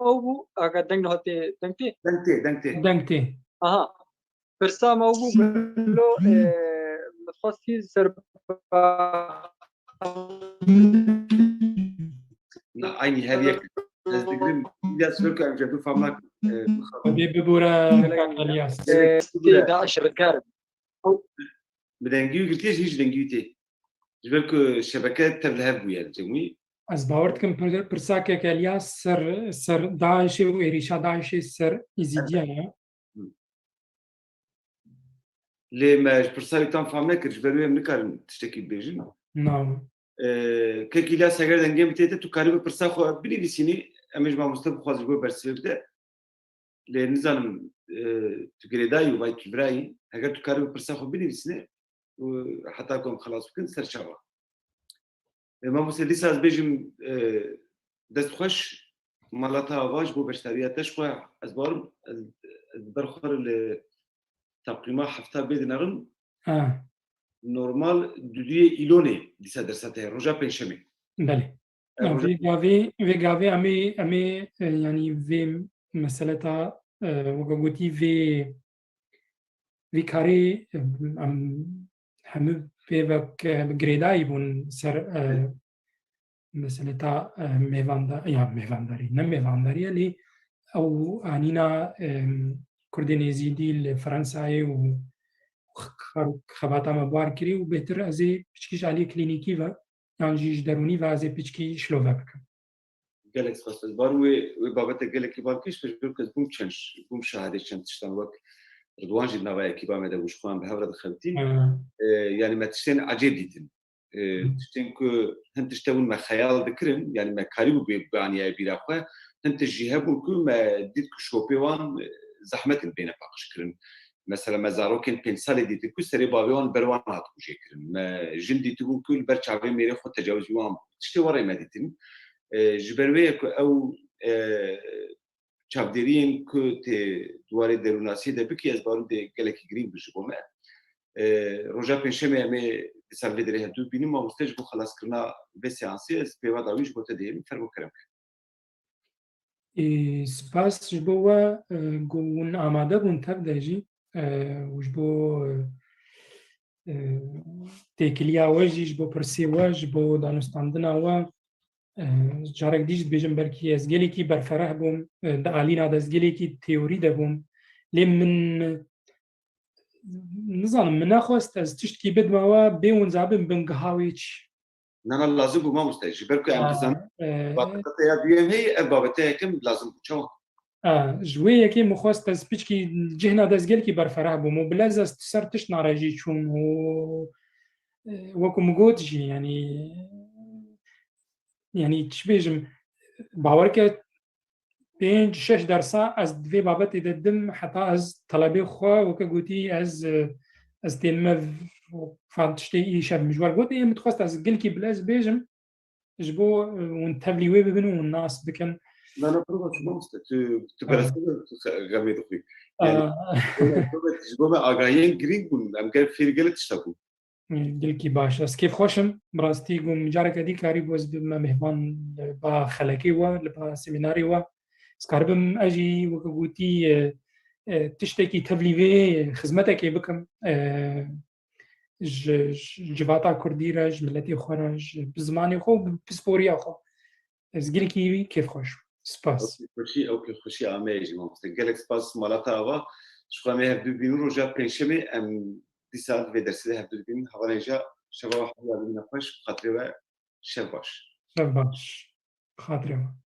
ew bû, aga deng niha tê, deng tê? Deng tê, deng tê. Deng tê. Aha. Pirsa me ew bû, bilo, e, min xwestî ser Na, aynî her yek ez digirim. Îlyas, ji ber ku em ji hev du fam nakin. E, mixabin. Bê bibûre Kek Elyas. e, tê DAIŞ ridkar. Bi dengî wî girtiye jî, ji dengî wî tê. Ji ber ku şebeke tev li hev bûye li cem wî. Ez bawer dikim pir-, pirsa Kek Elyas ser, ser DAIŞê û êrîşa DAIŞê ser Êzîdiyan e. Lê me ji pirsa wî tam fam nekir, ji ber wê em nikarin tiştekî bibêjin. Na. E, Kek Îlyas, heger dengê min tê te, tu karî bi pirsa xwe binivîsînî, em ê ji mamoste bixwazin ji bo bersivê bide. Lê nizanim, e, tu girêdayî û vay tu virayî, heger tu karî bi pirsa xwe binivîsînî û heta ku em xelas bikin, ser çava. E, mamoste, dîsa ez bêjim, e, dest xweş, mala te ava ji bo beşdariya te ji xwe, ez bawerim, ez, ez ber xwe re li teqwîma hefta bê dinerim. Ha, Normal duduyê îlonê dîsa dersa te ye, roja pêncşemê. belê. E, Ya, roja vê gavê, vê gavê em ê, em ê, e, yanî vê meseleta, e, weke gotî vê, vê karê, e, em hemû pê ve, e, girêdayî bûn ser, e, meseleta, e, mêvanda-, ya mêvandarî, ne mêvandarî ye, lê ew anîna, e, Kurdên Êzîdî li Fransayê û xer-, xebata me bar kirî û bêtir ez ê piçkî ji aliyê klînîkî ve yan jî ji derûnî ve ez ê piçkî şilove bikim. Gelek spas. Ez barim wê, wê babete gelekî bar kir, ji ber ku ez bûm çend, bûm şahidê çend tiştan wek Ridwan jî di nava ekîba me de bû, ji xwe em bi hev re dixebitîn. Ha. E, yanî me tiştên ecêb dîtin. E, Hı. Tiştên ku hin tişt hebûn me xeyal dikirin, yanî me karîbû bê-, bianiyayê bîra xwe, hin tişt jî hebûn ku me dît ku şopê wan, e, zehmet in bêne paqijkirin. Mesela me zarokên pênc salî dîtin ku serê bavê wan ber wan hat kujê kirin. Me jin dîtibûn ku li ber çavê mêrê xwe tecawizî wan bû. Tiştê warê me dîtin. E, ji ber wê ye ku ew, e, çavdêriyên ku tê di warê derûnasiyê de bikî, ez bawerim dê gelekî girîng bi ji bo me. E, roja pêncşemê em ê dîsa vê derê hevdû bînin, mamoste ji bo xelaskirina vê seansê ez pêva dawî ji bo te dihêlim, fermo kerem ke. Ê, spas ji bo we, e, ku hûn amade bûn tev de jî, e, û ji bo, e, e, têkiliya we jî, ji bo pirsê we, ji bo danûstandina we, e, carek dî jî dibêjim, belkî ez gelekî berfereh bûm, e, di alîna de ez gelekî teorî de bûm. Lê min, nizanim, min nexwest ez tiştkî bidime we bê hûn zabin bingeha wê çi. Na, na, lazim bû mamoste. Ji ber ku em dizanin, e, babeta te ya duyem heye, ev babete yekem lazim bû. Çawa? E, ji wê yekê min xwest ez piçkî cihna de ez gelkî berfereh bûm û bilez ez ser tişt narejî çûm û, e, weku min got jî, yanî, yanî çi bêjim, bawer ke pênc şeş dersa ez di vê babetê de dim, heta ez telebê xwe, weke gotî, ez, e, ez tênime fan tiştê îşev min ji we re got, ê min dixwest ez gilkî bilez bêjim, ji bo, e, hûn tevlî wê bibin û hûn nas bikin. Na, na, pir baş, mamoste, tu, tu, ha, beresibir, tu xe-, xemê dixwî. Yanî, ha, ji bo me agahiyên girîng bûn, em ger fêrî gelek tişta bûn. Gelkî baş. Ez kêfxweş im. Bi rastî, got, careke dî karîbû ez bibime mêvan li ba xelekê we, li ba semînarê we. Ez karibim, ez jî weke gotî, e, e, tiştekî tevlî vê xizmetekê bikim. E, ji, ji civata kurdî re, ji miletê xwe re, ji bi zimanê xwe û bi pisporiya xwe. Ez gelekî wî kêfxweş bûm. Spas. Ew kêfxweşî, ew kêfxweşî ameyê jî mamoste. Gelek spas mala te ava. Ji xwe em ê hevdu bibînin roja pêncşemê, em dîsa di vê dersê de hevdu dibînin. Hevalên ja şeva we hemûya bibîne xweş, bi xatirê we şev baş. Şev baş. Bi xatirê we.